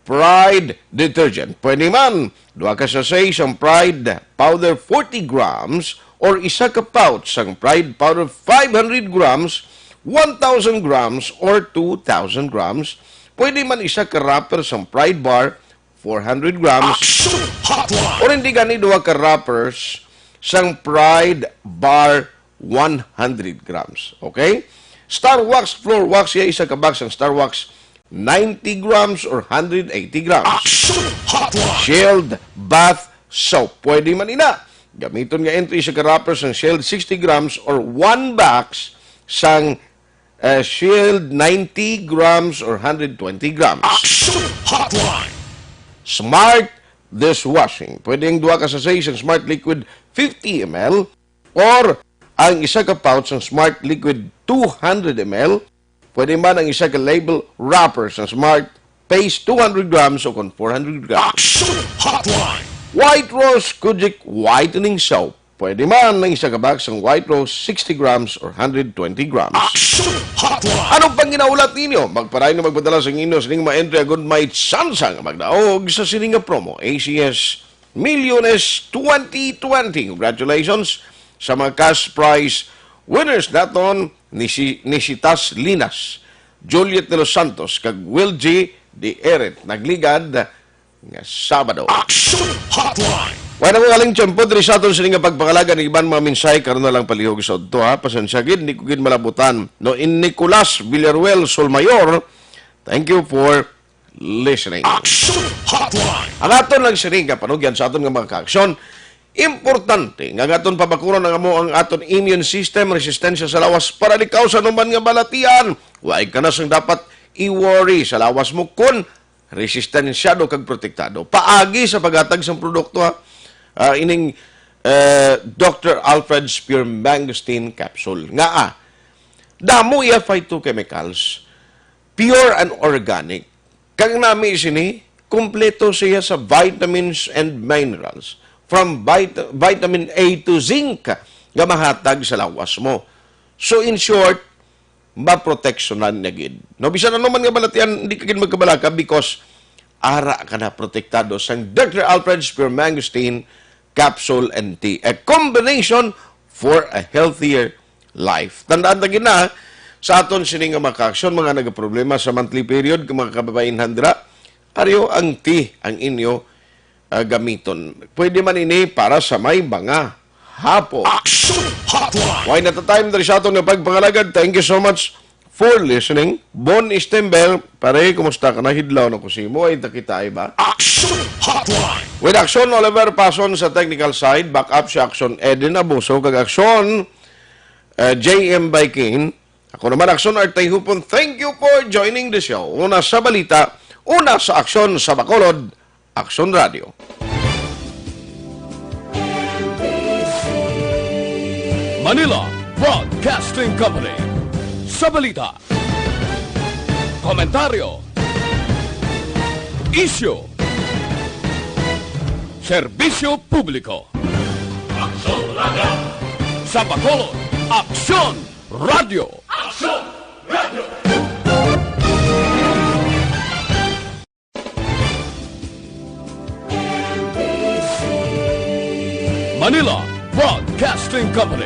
Pride detergent. Pwede man. Duha ka sachet sang Pride powder forty grams or isa ka pouch sang Pride powder five hundred grams, one thousand grams or two thousand grams. Pwede man isa ka wrapper sang Pride bar four hundred grams. Action Hotline. Or hindi gani duha ka wrappers sang Pride bar one hundred grams. Okay? Star Wax Floor Wax, ya isa ka box sang Star Wax ninety grams or hundred eighty grams. Action Hotline. Shield Bath Soap. Pwede man ina. Gamiton nga entry sa ka wrapper sang Shield sixty grams or one box sang, eh, Shield ninety grams or hundred twenty grams. Action Hotline. Smart Dishwashing. Pwede ang duha ka sachet sang Smart Liquid fifty M L or ang isa ka pouch sang Smart Liquid two hundred M L. Pwede man ang isa ka label wrapper sa Smart Paste two hundred grams o kon four hundred grams. Action Hotline. White Rose Kojic Whitening Soap. Pwede man ang isa ka box sang White Rose sixty grams or hundred twenty grams. Action Hotline. Anong panginahulat ninyo? Magpadayon na magpadala sa inyo sining mga entry agud may tsansa nga magdaog sa sining nga promo. A C S Milyones twenty twenty. Congratulations sa mga cash prize winners naton, ni si, ni si Tas Linas, Juliet de los Santos, kag Will G. de Eret. Nagligad nga Sabado. Action Hotline. Wala mo galing tiyempo diri sa aton sini nga pagpangalaga ni iban mga mensahe karon na lang palihog sa udto, ha. Pasensya gid, hindi ko gid malabutan. No, in Nicolas Villaruel Solmayor, thank you for listening. Action Hotline. Ang aton lang sining kapanugyan sa aton nga mga kaaksyon, importante nga aton pabakuron ang amo ang aton immune system, resistensya sa lawas para likaw sa anuman nga balatian. Way ka na sang dapat i-worry sa lawas mo kon resistensyado kag protektado. Paagi sa paghatag sang produkto, ha, ah, ining, eh, Doctor Alfred's Pure Mangosteen Capsule. Nga, ah, damo iya phytochemicals, pure and organic. Kag nami sini, kompleto siya sa vitamins and minerals, from vit-, vitamin A to zinc nga mahatag sa lawas mo. So, in short, maproteksyonan na gid. No, bisan ano man nga balatian, hindi ka gid magkabalaka because ara ka na protektado sang Doctor Alfred's Pure Mangosteen Capsule and Tea, a combination for a healthier life. Tandaan ta gid na, sa aton sini nga mga kaaksyon, mga nagaproblema sa monthly period, kung mga kababayin handra, aryo ang tea ang inyo, ah, gamiton. Pwede man ini para sa may mga hapo. Action Hotline. Way na ta time diri sa aton nga pagpangalagad. Thank you so much for listening. Bon Stember, pare, kumusta ka na? Hidlaw na ko si mo. Ay, takita ay ba? Action Hotline. With Action, Oliver Pason sa technical side, back up si Action Eden Abuso, kag Action, eh, J M Bikin. Ako naman, Action Art Tayhupon. Thank you for joining the show. Una sa balita, una sa aksyon sa Bacolod, Aksyon Radio. Manila Broadcasting Company. Sa balita, komentaryo, isyu, serbisyo publiko. Aksyon Radio. Sa Bacolod, Aksyon Radio. Aksyon Radio. Manila Broadcasting Company.